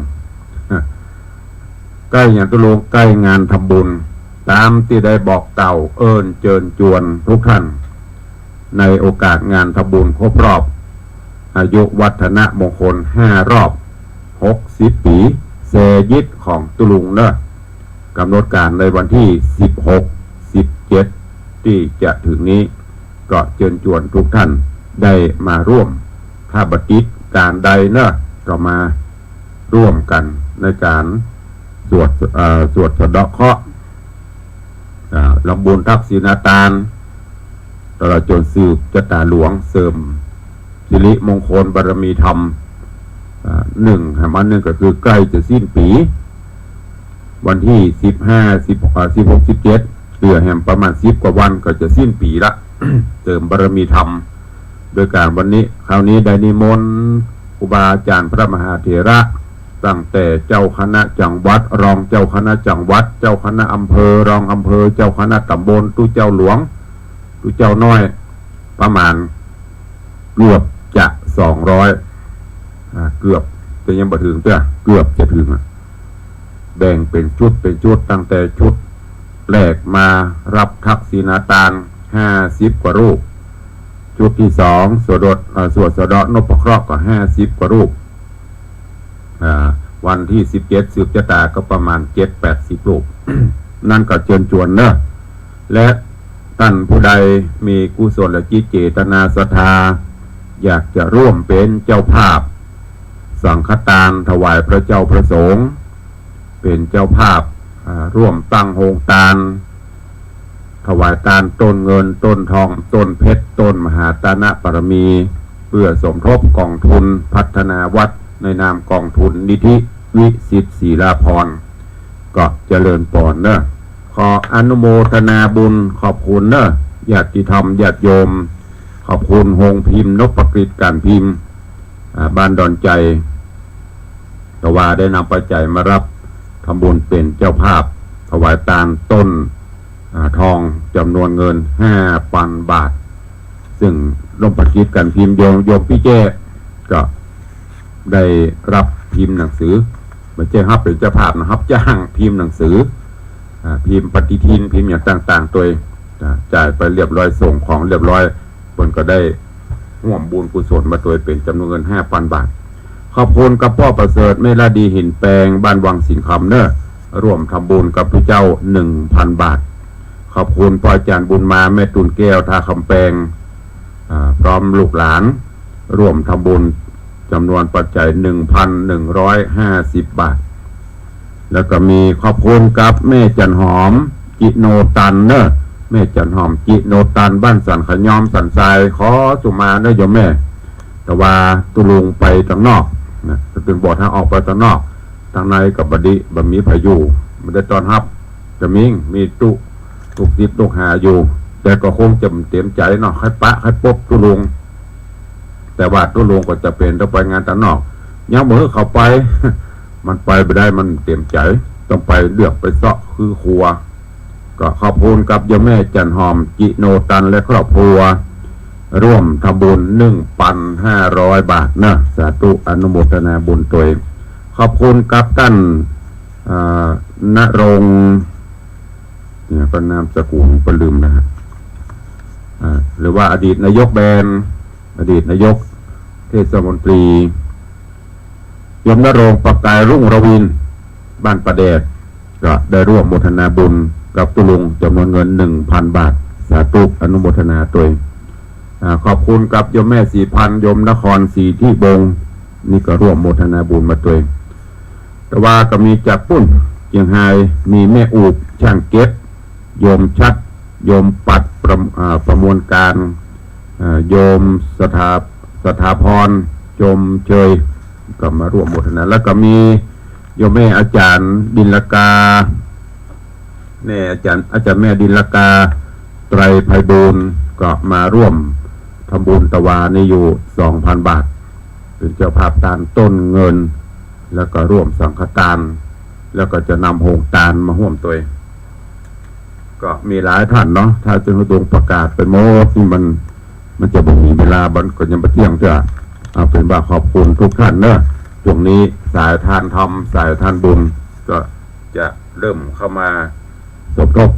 ใก้หยังตุ๊ลุง ใก้งานทำบุญ ต๋ามตี้ได้บอกเก่า เอิ้นเจิญจวนทุกท่าน ในโอกาสงานทำบุญครบรอบ อายุวัฒนมงคลห้ารอบ หกสิบปี๋ แซยิตของตุ๊ลุงเนอะ กำหนดก๋านในวันตี้สิบหก สิบเจ็ด ตี้จะเถิงนี้ ก็เจิญจวนทุกท่านได้มาร่วม ถ้าบ่ติดก๋านใดเนอะ ก็มาร่วมกั๋นในก๋านสวด เอ่อ สวดสะเดาะเคราะห์ อ่า ทำบุญทักษิณาตาน ตลอดจนสืบจะต๋าหลวง เสริมสิริมงคลบารมีธรรม อ่า นึ่ง แหมนึ่งก็คือใก้จะสิ้นปี๋ วันตี้สิบห้า สิบ อ่า สิบหก สิบเจ็ด เหลือแหมประมาณสิบกว่าวันก็จะสิ้นปี๋ละ เสริมบารมีธรรม โดยก๋านวันนี้ คราวนี้ได้นิมนต์ครูบาอาจ๋ารย์พระมหาเถระ ตั้งแต่เจ้าคณะจังหวัด รองเจ้าคณะจังหวัด เจ้าคณะอำเภอ รองอำเภอ เจ้าคณะต๋ำบล ตุ๊เจ้าหลวง ตุ๊เจ้าน้อย ประมาณเกือบจะสองร้อย อ่า เกือบ แต่ยังบ่เถิงเตื้อ เกือบจะเถิงอะ แบ่งเป๋นชุดเป๋นชุด ตั้งแต่ชุดแรกมาฮับทักษิณาตานห้าสิบกว่ารูป ชุดตี้สองสวด เอ่อ สวดสะเดาะนพเคราะห์ก็ห้าสิบกว่ารูป อ่า วันตี้สิบเจ็ดสืบจะต๋าก็ประมาณเจ็ดแปดสิบรูป นั้นก็เจิญจวนเนอะ และต้านผู้ใดมีกุศลจิตเจตนาศรัทธา อยากจะร่วมเป๋นเจ้าภาพ สังฆตานถวายพระเจ้าพระสงฆ์ เป๋นเจ้าภาพ อ่า ร่วมตั้งโฮงตาน ถวายตานต้นเงิน ต้นทอง ต้นเพชร ต้นมหาตานบารมี เพื่อสมทบกองทุนพัฒนาวัดในนามกองทุนนิธิวิสิทธิ์ศรีลาภรณ์ ก็เจริญปอนเนอะ ขออนุโมทนาบุญขอบคุณเนอะ ญาติธรรมญาติโยม ขอบคุณโฮงพิมพ์นพกฤษการพิมพ์ อ่า บ้านดอนไจ ก็ว่าได้นำปัจจัยมาฮับทำบุญเป๋นเจ้าภาพ ถวายตานต้น อ่า ทองจ๋ำนวนเงินห้าปันบาท ซึ่งร่วมประกิจกั๋นพิมพ์ โยม โยมปี้แจ้ก็ได้ฮับพิมพ์หนังสือ บ่ใจ้ฮับเป๋นเจ้าภาพนะ ฮับจ้างพิมพ์หนังสือ อ่า พิมพ์ปฏิทิน พิมพ์อย่างต่างๆ ตวย อ่า จ่ายไปเรียบร้อย ส่งของเรียบร้อย เปิ้นก็ได้ฮ่วมบุญกุศลมาตวยเป๋นจ๋ำนวนเงินห้าปันบาท ขอบคุณกับป้อประเสริฐ เมธาดี หินแปง บ้านวังสิงห์คำเน่อ ร่วมทำบุญกับพระเจ้าหนึ่งพันบาท ขอบคุณป้ออาจ๋ารย์บุญมา แม่ตูนแก้ว ท่าคำแปง อ่า พร้อมลูกหลาน ร่วมทำบุญจ๋ำนวนปัจจัยหนึ่งพันหนึ่งร้อยห้าสิบบาท แล้วก็มีขอบคุณกับแม่จันหอม จิโนตันเน่อ แม่จันหอม จิโนตัน บ้านสันขะย้อม สันทราย ขอสุมาเน่อโยมแม่ แต่ว่าตุ๊ลุงไปตางนอกนะ เปิ้นบ่ใจ้หื้อออกไปตางนอก ตางในก็บ่ดี บ่มีใผอยู่ บ่ได้ต้อนฮับ จะมี มีตุ๊ ลูกศิษย์ลูกหาอยู่ แต่ก็คงจะบ่เต๋มใจ๋เนาะ ใค่ปะใค่ปบตุ๊ลุง แต่ว่าตุ๊ลุงก็จะเป๋นต้องไปงานตางนอก ยังบ่หื้อเขาไป มันไปบ่ได้ มันบ่เต๋มใจ๋ ต้องไปเลือกไปเซาะคือครัว ก็ขอบคุณกับโยมแม่จันหอม จิโนตัน และครอบครัว ร่วมทำบุญหนึ่งปันห้าร้อยบาทเน่อ สาธุ อนุโมทนาบุญตวย ขอบคุณกับต้าน อ่า ณรงค์ เนี่ยก็นามสกุลก็ลืมนะฮะ อ่า หรือว่าอดีตนายกแบน อดีตนายกเทศมนตรี โยมณรงค์ ประกายรุ่งระวิน บ้านป่าแดด ก็ได้ร่วมโมทนาบุญกับตุ๊ลุงจ๋ำนวนเงินหนึ่งพันบาท สาธุ อนุโมทนาตวย อ่า ขอบคุณกับโยมแม่ศรีพันธ์ โยมนครศรีทิบง นี่ก็ร่วมโมทนาบุญมาตวย แต่ว่าก็มีจากปุ้นเจียงฮาย มีแม่อูบ ช่างเก็บ โยมชัด โยมปัด ประ อ่า ประมวลการ อ่า โยมสถา สถาพร ชมเชย ก็มาร่วมโมทนา แล้วก็มีโยมแม่อาจ๋ารย์ดิลกา แม่อาจ๋ารย์ อาจ๋ารย์แม่ดิลกา ไตรไพบูลย์ ก็มาร่วมทำบุญตะวานี้อยู่สองพันบาท เป๋นเจ้าภาพตานต้นเงิน แล้วก็ร่วมสังฆตาน แล้วก็จะนำโฮงตานมาฮ่วมตวย ก็มีหลายต้านเนาะ ถ้าจะหื้อตุ๊ลุงประกาศไปหมดนี่มัน มันจะบ่มีเวลา มันก็ยังบ่เตี้ยงเตื้อ เอาเป๋นว่าขอบคุณทุกต้านเน่อ ช่วงนี้สายทานธรรม สายทานบุญ ก็จะเริ่มเข้ามาสมทบ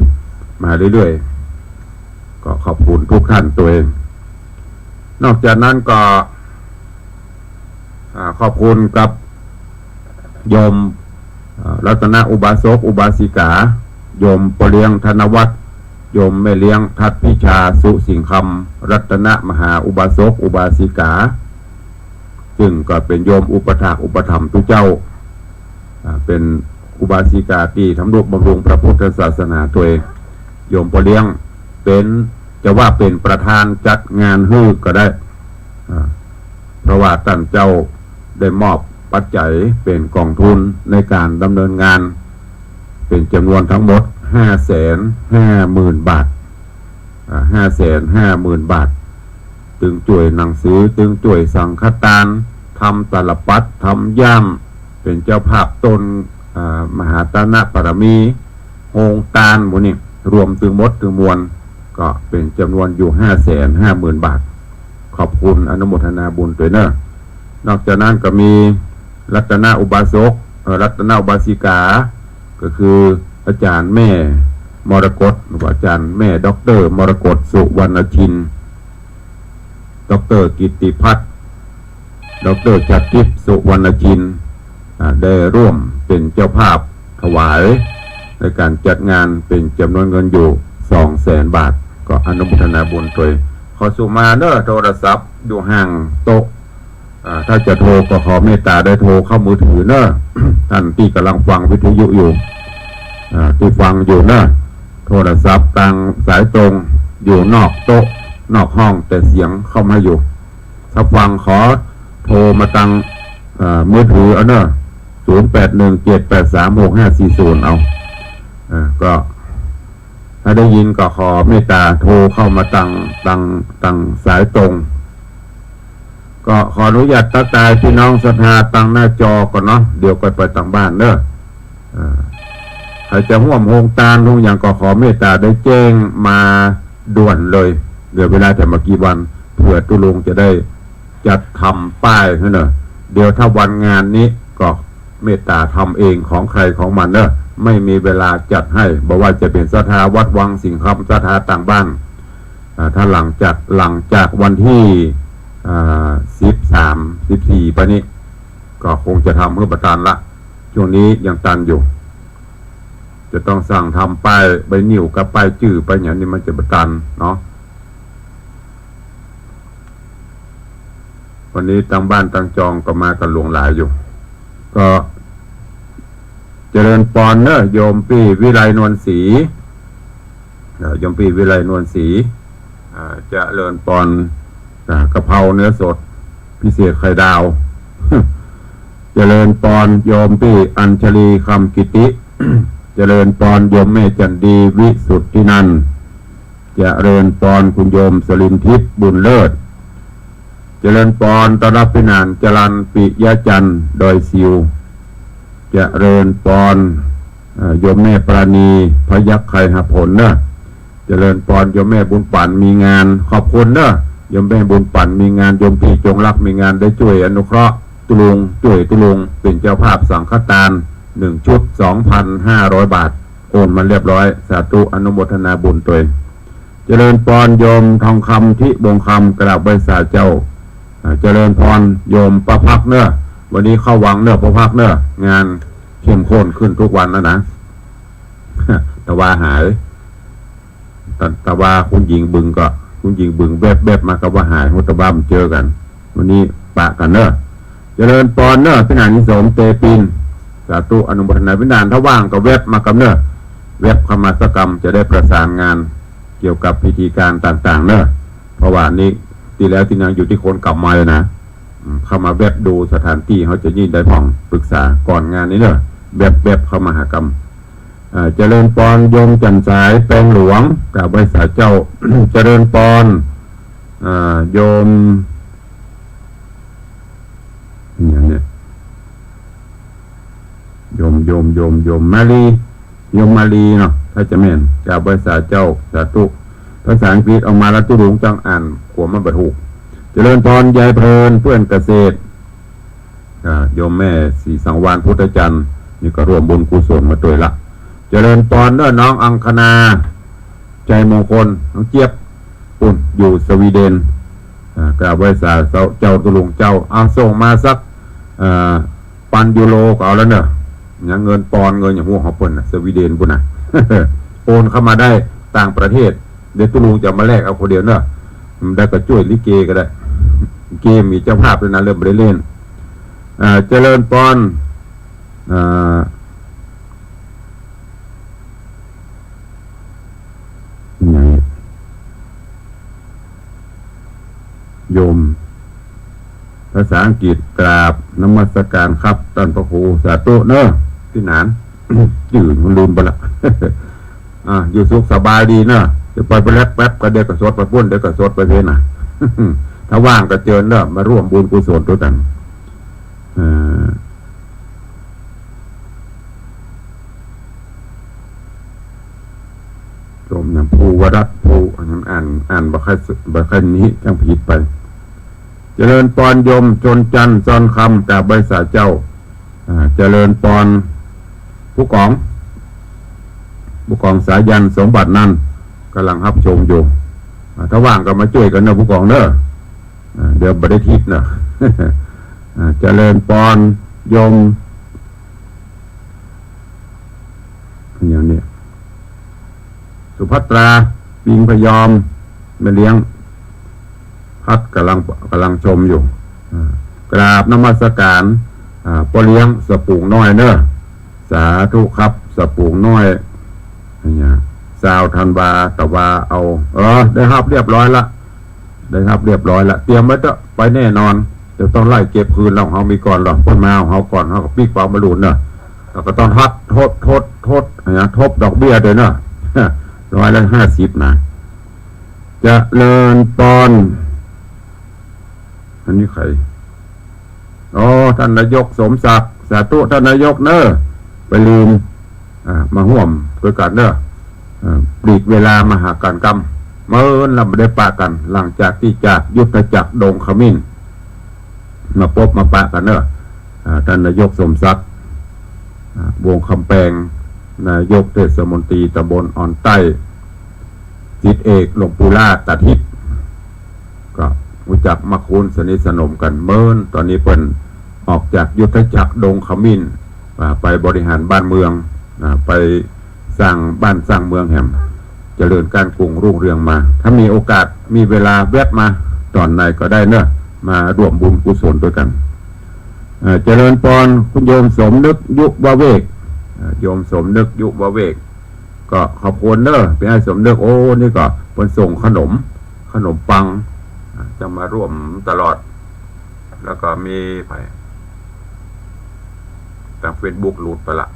มาเรื่อยๆ ก็ขอบคุณทุกต้านตวย นอกจากนั้นก็ อ่า ขอบคุณกับโยม อ่า รัตนอุบาสกอุบาสิกา โยมป้อเลี้ยงธนวัฒน์ โยมแม่เลี้ยงทัดพิชา สุสิงห์คำ รัตนมหาอุบาสกอุบาสิกา ซึ่งก็เป๋นโยมอุปถากอุปถัมภ์ตุ๊เจ้า อ่า เป๋นอุบาสิกาตี้ทำนุบำรุงพระพุทธศาสนาตวย โยมป้อเลี้ยงเป๋น จะว่าเป๋นประธานจัดงานหื้อก็ได้ อ่า เพราะว่าต้านเจ้าได้มอบปัจจัยเป๋นกองทุนในก๋านดำเนินงาน เป๋นจ๋ำนวนตังหมดห้าแสนห้าหมื่นบาท อ่า ห้าแสนห้าหมื่นบาท ตึงจ้วยหนังสือ ตึงจ้วยสังฆตาน ทำตาลปัตร ทำย่าม เป๋นเจ้าภาพต้น อ่า มหาตานปารมี โฮงตานหมู่นี้ รวมตึงหมดตึงมวล ก็เป๋นจ๋ำนวนอยู่ห้าแสนห้าหมื่นบาท ขอบคุณอนุโมทนาบุญตวยเน่อ นอกจากนั้นก็มีรัตนอุบาสก เอ่อ รัตนอุบาสิกา ก็คืออาจ๋ารย์แม่มรกต หรือว่าอาจ๋ารย์แม่ด็อกเตอร์มรกต สุวรรณชิน ด็อกเตอร์กิตติพัฒน์ ด็อกเตอร์ชาดทิพย์ สุวรรณชิน อ่า ได้ร่วมเป๋นเจ้าภาพถวายในก๋านจัดงานเป๋นจ๋ำนวนเงินอยู่สองแสนบาท ก็อนุโมทนาบุญตวย ขอสุมาเน่อ โทรศัพท์อยู่ห่างโต๊ะ อ่า ถ้าจะโทรก็ขอเมตตาได้โทรเข้ามือถือเน่อ ต้านตี้ก่ำลังฟังวิทยุอยู่ อ่า ตี้ฟังอยู่เน่อ โทรศัพท์ตางสายตรงอยู่นอกโต๊ะนอกห้อง แต่เสียงเข้ามาอยู่ ถ้าฟังขอโทรมาตาง อ่า มือถือเอาเน่อ ศูนย์แปดหนึ่งเจ็ดแปดสามหกห้าสี่ศูนย์ เอา อ่า ก็ ถ้าได้ยินก็ขอเมตตาโทรเข้ามาตาง ตาง ตางสายตรง ก็ขออนุญาตทักทายพี่น้องศรัทธาตางหน้าจอก่อนเนาะ เดี๋ยวก่อยไปตางบ้านเน่อ อ่า ใผจะฮ่วมโฮงตานโฮงหยังก็ขอเมตต๋าได้แจ้งมาด่วนเลย เหลือเวลาแต่บ่กี่วัน เผื่อตุ๊ลุงจะได้จัดทำป้ายหื้อเน่อ เดี๋ยวถ้าวันงานนี้ก็เมตต๋าทำเองของใครของมันเน่อ ไม่มีเวลาจัดให้ บ่ว่าจะเป๋นศรัทธาวัดวังสิงห์คำ ศรัทธาต่างบ้าน อ่า ถ้าหลังจาก หลังจากวันตี้ อ่า สิบสาม สิบสี่ ไปนี้ ก็คงจะทำหื้อบ่ตันละ ช่วงนี้ยังตันอยู่ จะต้องสั่งทำป้ายไวนิลกับป้ายจื้อป้ายหยังนี่มันจะบ่ตันเนาะ วันนี้ตางบ้านตางจองก็มากั๋นหลวงหลายอยู่ ก็เจริญปอนเน่อ โยมปี้วิไลนวลศรี เอ่อ โยมปี้วิไลนวลศรี อ่า เจริญปอน อ่า กะเพราเนื้อสด พิเศษไข่ดาว เจริญปอน โยมปี้อัญชลี คำกิติ เจริญปอน โยมแม่จันดี วิสุทธินันท์ เจริญปอน คุณโยมสลินทิพย์ บุญเลิศ เจริญปอน ต้อนฮับปี้หนาน จรัญ ปิยะจันทร์ ดอยสิว เจริญปอน เอ่อ โยมแม่ปราณี พยัคฆ์ไคหผลเน่อ เจริญปอน โยมแม่บุญปั๋น มีงาน ขอบคุณเน่อ โยมแม่บุญปั๋น มีงาน โยมปี้จงรัก มีงาน ได้จ้วยอนุเคราะห์ตุ๊ลุง จ้วยตุ๊ลุง เป๋นเจ้าภาพสังฆตาน หนึ่งชุด สองพันห้าร้อยบาท โอนมาเรียบร้อย สาธุ อนุโมทนาบุญตวย เจริญปอน โยมทองคำ ทิวงศ์คำ กราบไหว้สาเจ้า อ่า เจริญปอน โยมป้าภักเน่อ วันนี้เข้าวังเน่อ ป้าภักเน่อ งานเข้มข้นขึ้นทุกวันแล้วนะ ตะวาหาย ตะ ตะวาคุณหญิงบึงก็ คุณหญิงบึงแวบๆ มากับว่าหาย ฮู้ตะวาบ่เจอกั๋น วันนี้ปะกั๋นเน่อ เจริญปอนเน่อ ปี้หนาน นิสม เตปิน สาธุ อนุโมทนา ปี้หนาน ถ้าว่างก็แวบมากั๋นเน่อ แวบเข้ามาสักกำ จะได้ประสานงานเกี่ยวกับพิธีการต่างๆ เน่อ เพราะว่านี้ตี้แล้วตี้ยังอยู่ตี้คนเก่ามาเลยนะ อืม เข้ามาแวบดูสถานตี้ เฮาจะยิ่งได้ผ่องปรึกษาก่อนงานนี้เน่อ แวบๆ เข้ามาหากำ อ่า เจริญปอน โยมจันทร์สาย แปงหลวง กราบไหว้สาเจ้า เจริญปอน อ่า โยม อย่างเนี้ย โยม โยม โยม โยมมาลี โยมมาลีเนาะ ถ้าจะแม่น กราบไหว้สาเจ้า สาธุ ภาษาอังกฤษออกมาแล้วตุ๊ลุงจั้งอ่าน กั๋วมันบ่ถูก เจริญปอน ยายเพลิน เพื่อนเกษตร อ่า โยมแม่ศรีสังวาลย์ พุทธจันทร์ นี่ก็ร่วมบุญกุศลมาตวยละ เจริญปอนเน่อ น้องอังคณา ชัยมงคล น้องเจี๊ยบ ปุ้น อยู่สวีเดน อ่า กราบไหว้สาเจ้า ตุ๊ลุงเจ้า เอาส่งมาสัก เอ่อ ปันยูโรก็เอาแล้วเน่อ เนี่ย เงินปอนด์ เงินหยังฮู้ของเปิ้นน่ะ สวีเดนปุ้นน่ะ โอนเข้ามาได้ต่างประเทศ เดี๋ยวตุ๊ลุงจะเอามาแลกเอาคนเดียวเน่อ ได้ก็จ้วยลิเกก็ได้ ลิเกมีเจ้าภาพตวยนะ เริ่มบ่ได้เล่น อ่า เจริญปอน อ่า อย่างนี้ โยม ภาษาอังกฤษ กราบนมัสการครับต้านพระครู สาธุเน่อ ตี้หนาน จื้อมันลืมไปละ อ่า อยู่สุขสบายดีเน่อ จะไปไปแล็บแป๊บก็เดี๋ยวก็สวดไปปุ้น เดี๋ยวก็สวดไปเพลน่ะ ถ้าว่างก็เจิญเน่อ มาร่วมบุญกุศลตวยกั๋น อ่า โยมอย่างภูวรัตน์ ภู อันนั้นอ่าน อ่านบ่ค่อยส- บ่ค่อยนี้ จั้งผิดไป เจริญปอนโยมชนจันทร์ ซอนคำ กราบไหว้สาเจ้า อ่า เจริญปอน ผู้กอง ผู้กองสายัณ สมบัตินันท์ ก่ำลังฮับชมอยู่ อ่า ถ้าว่างก็มาจ้วยกั๋นเน่อ ผู้กองเน่อ อ่า เดี๋ยวบ่ได้ทิศเน่อ อ่า เจริญปอนโยม อย่างนี้ สุภัตรา ปิงพยอม แม่เลี้ยง พัดก่ำลัง ก่ำลังชมอยู่ อ่า กราบนมัสการ อ่า ป้อเลี้ยงสะปูงน้อยเน่อ สาธุครับ สะปูงน้อย เนี่ย ซาวธันวา ตะวาเอา เออ ได้ฮับเรียบร้อยละ ได้ฮับเรียบร้อยละ เตรียมไว้เต๊อะ ไปแน่นอน จะต้องไล่เก็บคืนของเฮามีก่อนหรอก เปิ้นมาเอาของเฮาก่อน เฮาก็ปิ๊กเป๋าบ่หลุนเน่อ แล้วก็ต้องทด ทด ทด ทด เนี่ย ทบดอกเบี้ยตวยเน่อ ร้อยละห้าสิบนะ เจริญปอน อันนี้ใคร อ๋อ ท่านนายกสมศักดิ์ สาธุ ท่านนายกเน่อ ไปลืม อ่า มาฮ่วมตวยกั๋นเน่อ อ่า ปลีกเวลามาหากั๋นกำ เมินแล้วบ่ได้ปะกั๋น หลังจากตี้จากยุทธจักรดงขมิ้น มาปบมาปะกั๋นเน่อ อ่า ต้านนายกสมศักดิ์ อ่า วงศ์คำแปง นายกเทศมนตรีตำบลอ่อนใต้ ศิษย์เอกหลวงปู่ล่าตาทิพย์ ก็ฮู้จักมักคุ้นสนิทสนมกั๋นเมิน ต๋อนนี้เปิ้นออกจากยุทธจักรดงขมิ้น อ่า ไปบริหารบ้านเมือง อ่า ไปสร้างบ้านสร้างเมืองแหม เจริญก้านกุ่งรุ่งเรืองมา ถ้ามีโอกาสมีเวลาแวบมาต๋อนไหนก็ได้เน่อ มาร่วมบุญกุศลตวยกั๋น เอ่อ เจริญปอน คุณโยมสมนึก ยุวเวก เอ่อ โยมสมนึก ยุวเวก ก็ขอบคุณเน่อ ปี้อ้ายสมนึก โอ้ นี่ก็เปิ้นส่งขนม ขนมปัง อ่า จะมาร่วมตลอด แล้วก็มีใผ ตางเฟซบุ๊กหลุดไปละ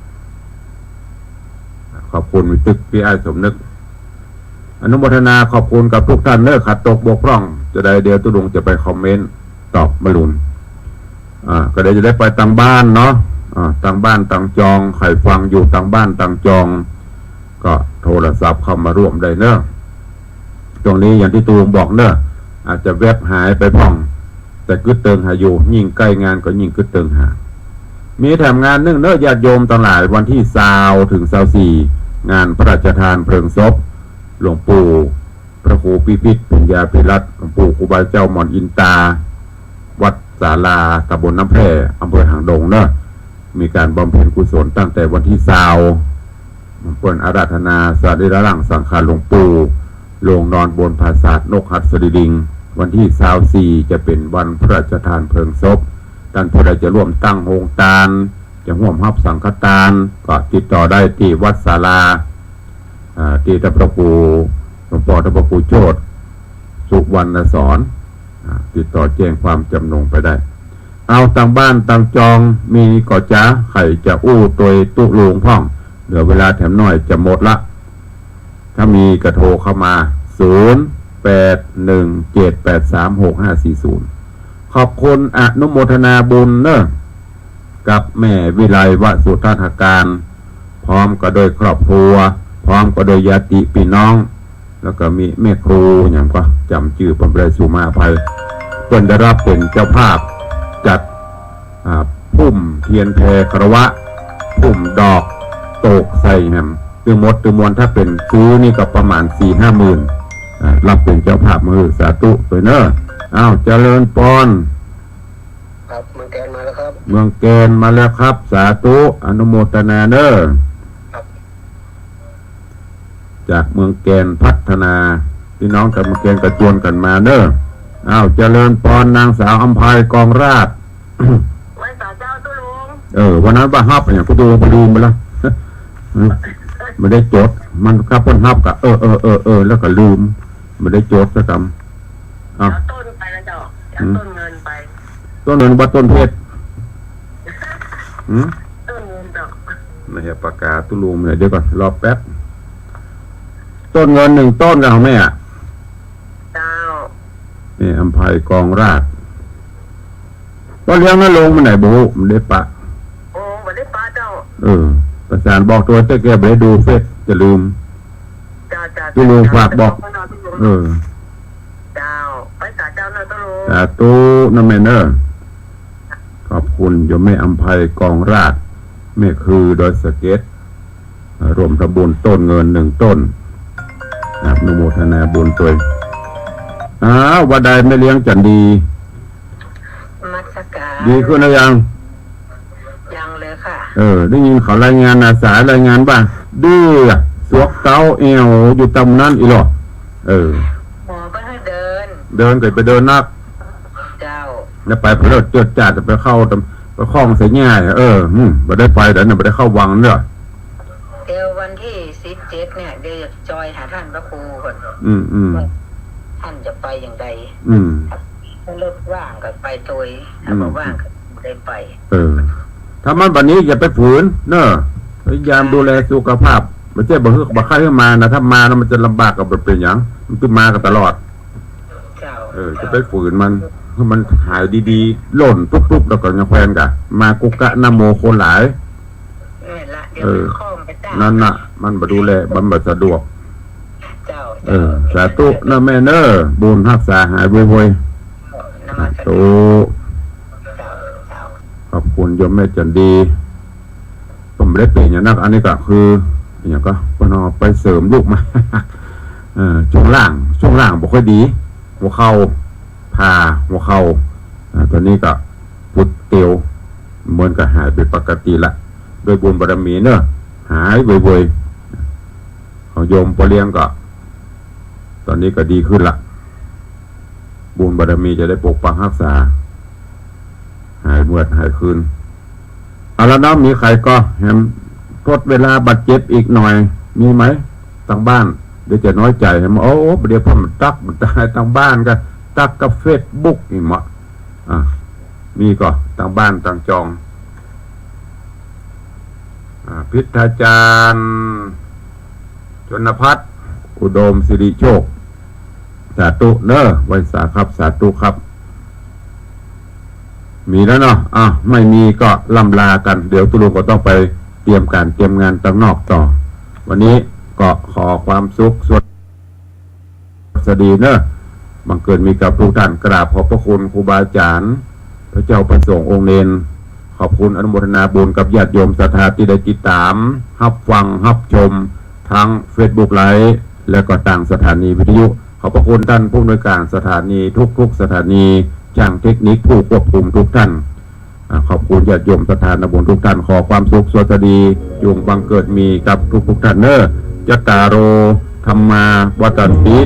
ขอบคุณตี้ปี้อ้ายสมนึก อนุโมทนาขอบคุณกับทุกท่านเน่อ ขัดตกบกพร่องจะใดเดี๋ยวตุ๊ลุงจะไปคอมเมนต์ตอบมะลุน อ่า ก็เดี๋ยวจะได้ไปตางบ้านเนาะ อ่า ตางบ้านตางจอง ใผฟังอยู่ตางบ้านตางจอง ก็โทรศัพท์เข้ามาร่วมได้เน่อ ตรงนี้อย่างตี้ตุ๊ลุงบอกเน่อ อาจจะแวบหายไปพ่อง แต่กึ๊ดเติงหาอยู่ ยิ่งใก้งานก็ยิ่งกึ๊ดเติงหา มีแถมงานนึ่งเน่อ ญาติโยมตังหลาย วันตี้ซาวเถิงซาวสี่ งานพระราชทานเพลิงศพ หลวงปู่พระครูพิพิธ ปัญญาภิรัตน์ หลวงปู่ครูบาเจ้าหม่อนอินตา วัดศาลา ตำบลน้ำแพร่ อำเภอหางดงเน่อ มีก๋านบำเพ็ญกุศลตั้งแต่วันตี้ซาว เปิ้นอาราธนาสรีระร่างสังขารหลวงปู่ โลงนอนบนปราสาทนกหัสดีลิง วันตี้ซาวสี่ จะเป๋นวันพระราชทานเพลิงศพ ต้านผู้ใดจะร่วมตั้งโฮงตาน จะฮ่วมฮับสังฆตาน ก็ติดต่อได้ตี้วัดศาลา อ่า ตี้ต้านพระครู หลวงป้อต้านพระครูโชติ สุวรรณสอน อ่า ติดต่อแจ้งความจ๋ำนงไปได้ เอาตางบ้านตางจอง มีก่อจ๊ะ ใผจะอู้ตวยตุ๊ลุงพ่อง เหลือเวลาแถมหน้อยจะหมดละ ถ้ามีก็โทรเข้ามา ศูนย์แปดหนึ่งเจ็ดแปดสามหกห้าสี่ศูนย์ ขอบคุณอนุโมทนาบุญเน่อ กับแม่วิไลวสุทัศน์หการ พร้อมกับโดยครอบครัว พร้อมกับโดยญาติปี้น้อง แล้วก็มีแม่ครูหยังก็จ๋ำจื้อเปิ้นบ่ได้ สุมาอภัย เปิ้นได้ฮับเป๋นเจ้าภาพจัด อ่า พุ่มเตียนแผ่คารวะ พุ่มดอก โตกใส่แหม ตึงหมดตึงมวลถ้าเป๋นซื้อนี่ก็ประมาณสี่ห้าหมื่น อ่า ฮับเป๋นเจ้าภาพมาหื้อ สาธุตวยเน่อ อ้าว เจริญปอน ครับ เมืองแกนมาแล้วครับ เมืองแกนมาแล้วครับ สาธุ อนุโมทนาเน่อ ครับ จากเมืองแกนพัฒนา ปี้น้องตางเมืองแกนก็จวนกั๋นมาเน่อ อ้าว เจริญปอน นางสาวอำไพกองราช ไหว้สาเจ้าตุ๊ลุง เออ วันนั้นว่าฮับอะหยัง ตุ๊ลุงลืมไปแล้ว บ่ได้จด มันครับ เปิ้นฮับก็ เออ เออ เออ เออ แล้วก็ลืม บ่ได้จดสักกำ อ้าว เอาต้นไปแล้วเจ้า เอา อืม ต้นเงินไป ต้นเงินวัดต้นเพชร หืม ต้นเงินเจ้า ไหนอะ ปากกาตุ๊ลุงไหน เดี๋ยวก่อน รอแป๊บ ต้นเงินหนึ่งต้นก็เอาแม่อะ เจ้า นี่อำไพกองราช ป้อเลี้ยงนรงค์ไปไหนบ่ฮู้ บ่ได้ปะ โอ้ บ่ได้ปะเจ้า เออ ประสานบอกตวย แต่แกบ่ได้ดูเฟซ จะลืม เจ้า เจ้า ตุ๊ลุงฝากบอก เจ้า เออ เจ้า ไหว้สาเจ้าเน่อตุ๊ลุง สาธุนะแม่เน่อ ขอบคุณโยมแม่อำไพกองราช แม่คือดอยสะเก็ด ร่วมทำบุญต้นเงินหนึ่งต้น อนุโมทนาบุญตวย อ้าว ว่าใดแม่เลี้ยงจันดี นมัสการ ดีขึ้นแล้วยัง ยังเลยค่ะ เออ ได้ยินเขารายงานนะ สายรายงานว่า ดื้อ สวกเก๊าแอ่วอยู่ตำนั้นอี้หรอ เออ หมอก็ให้เดิน เดินก็ไปเดินนัก เจ้า แล้วไปเผลอเจิดจ้าดไปเข้าตำ ไปข้องใส่แง่ เออ อืม บ่ได้ไปเดี๋ยวนี้ บ่ได้เข้าวังเน่อ เดี๋ยววันตี้สิบเจ็ดเนี่ย เดี๋ยวจะจอยหาต้านพระครูก่อน อืม อืม ว่าต้านจะไปอย่างใด อืม ถ้ารถว่างก็ไปตวย ถ้า อืม บ่ว่างก็บ่ได้ไป เออ ถ้ามันบัดนี้อย่าไปฝืนเน่อ พยายามดูแลสุขภาพ บ่ใจ้บ่หื้อ บ่ใค่หื้อมานะ ถ้ามาแล้วมันจะลำบากก็บ่เป๋นหยัง มันคือมากั๋นตลอด เจ้า เออ จะไปฝืนมัน หื้อมันหายดีๆ หล่นตุ๊บๆ แล้วก็ยังแควนกะ มากุกะนะโมคนหลาย แม่นละ เดี๋ยว เออ มันข้องไป นั่นน่ะ มันบ่ดูแล มันบ่สะดวก เจ้า เออ สาธุนะแม่เนอะ บุญฮักษาหายไวๆ นมัสการ สาธุ เจ้า เจ้า ขอบคุณโยมแม่จันดี ผมบ่ได้เป๋นหยังนัก อันนี้ก็คือ หยังก็ เปิ้นเอาไปเสริมลูกมา เออ ช่วงล่าง ช่วงล่างบ่ค่อยดี หัวเข่า ผ่าหัวเข่า อ่า ต๋อนนี้ก็ปุดเตียว เหมือนกับหายเป๋นปกติละ ด้วยบุญบารมีเนอะ หายไวๆ ของโยมป้อเลี้ยงก็ ต๋อนนี้ก็ดีขึ้นละ บุญบารมีจะได้ปกปักฮักษา หายเมือดหายคืน เอาละเนาะ มีใผก็แหมทดเวลาบาดเจ็บอีกหน่อย มีไหม ตางบ้าน เดี๋ยวจะน้อยใจ๋ แหม โอ้ เดี๋ยวผมตัก ตางบ้านก็ตักกับเฟซบุ๊กนี่หมด อ่ะ มีก็ตางบ้านตางจอง อ่า พิทาจารย์ ชนพัฒน์ อุดมสิริโชค สาธุเนอะ ไหว้สาครับ สาธุครับ มีแล้วเนาะ อ่ะ ไม่มีก็ล่ำลากั๋น เดี๋ยวตุ๊ลุงก็ต้องไปเตรียมก๋านเตรียมงานตางนอกต่อ วันนี้ก็ขอความสุขสวัส สดีเนอะ บังเกิดมีกับทุกท่าน กราบขอบพระคุณครูบาอาจ๋ารย์ พระเจ้าพระสงฆ์องค์เณร ขอบคุณอนุโมทนาบุญกับญาติโยมศรัทธาตี้ได้ติดต๋าม ฮับฟัง ฮับชม ตางเฟซบุ๊กไลฟ์ และก็ตางสถานีวิทยุ ขอบพระคุณต้านผู้อำนวยก๋านสถานีทุกๆสถานี จ้างเทคนิคผู้ควบคุมทุกท่าน อ่า ขอบคุณญาติโยมศรัทธานะบุญทุกท่าน ขอความสุขสวัสดี จงบังเกิดมีกับทุกๆท่านเนอะ จัตตาโร ธัมมา วัฑฒันติ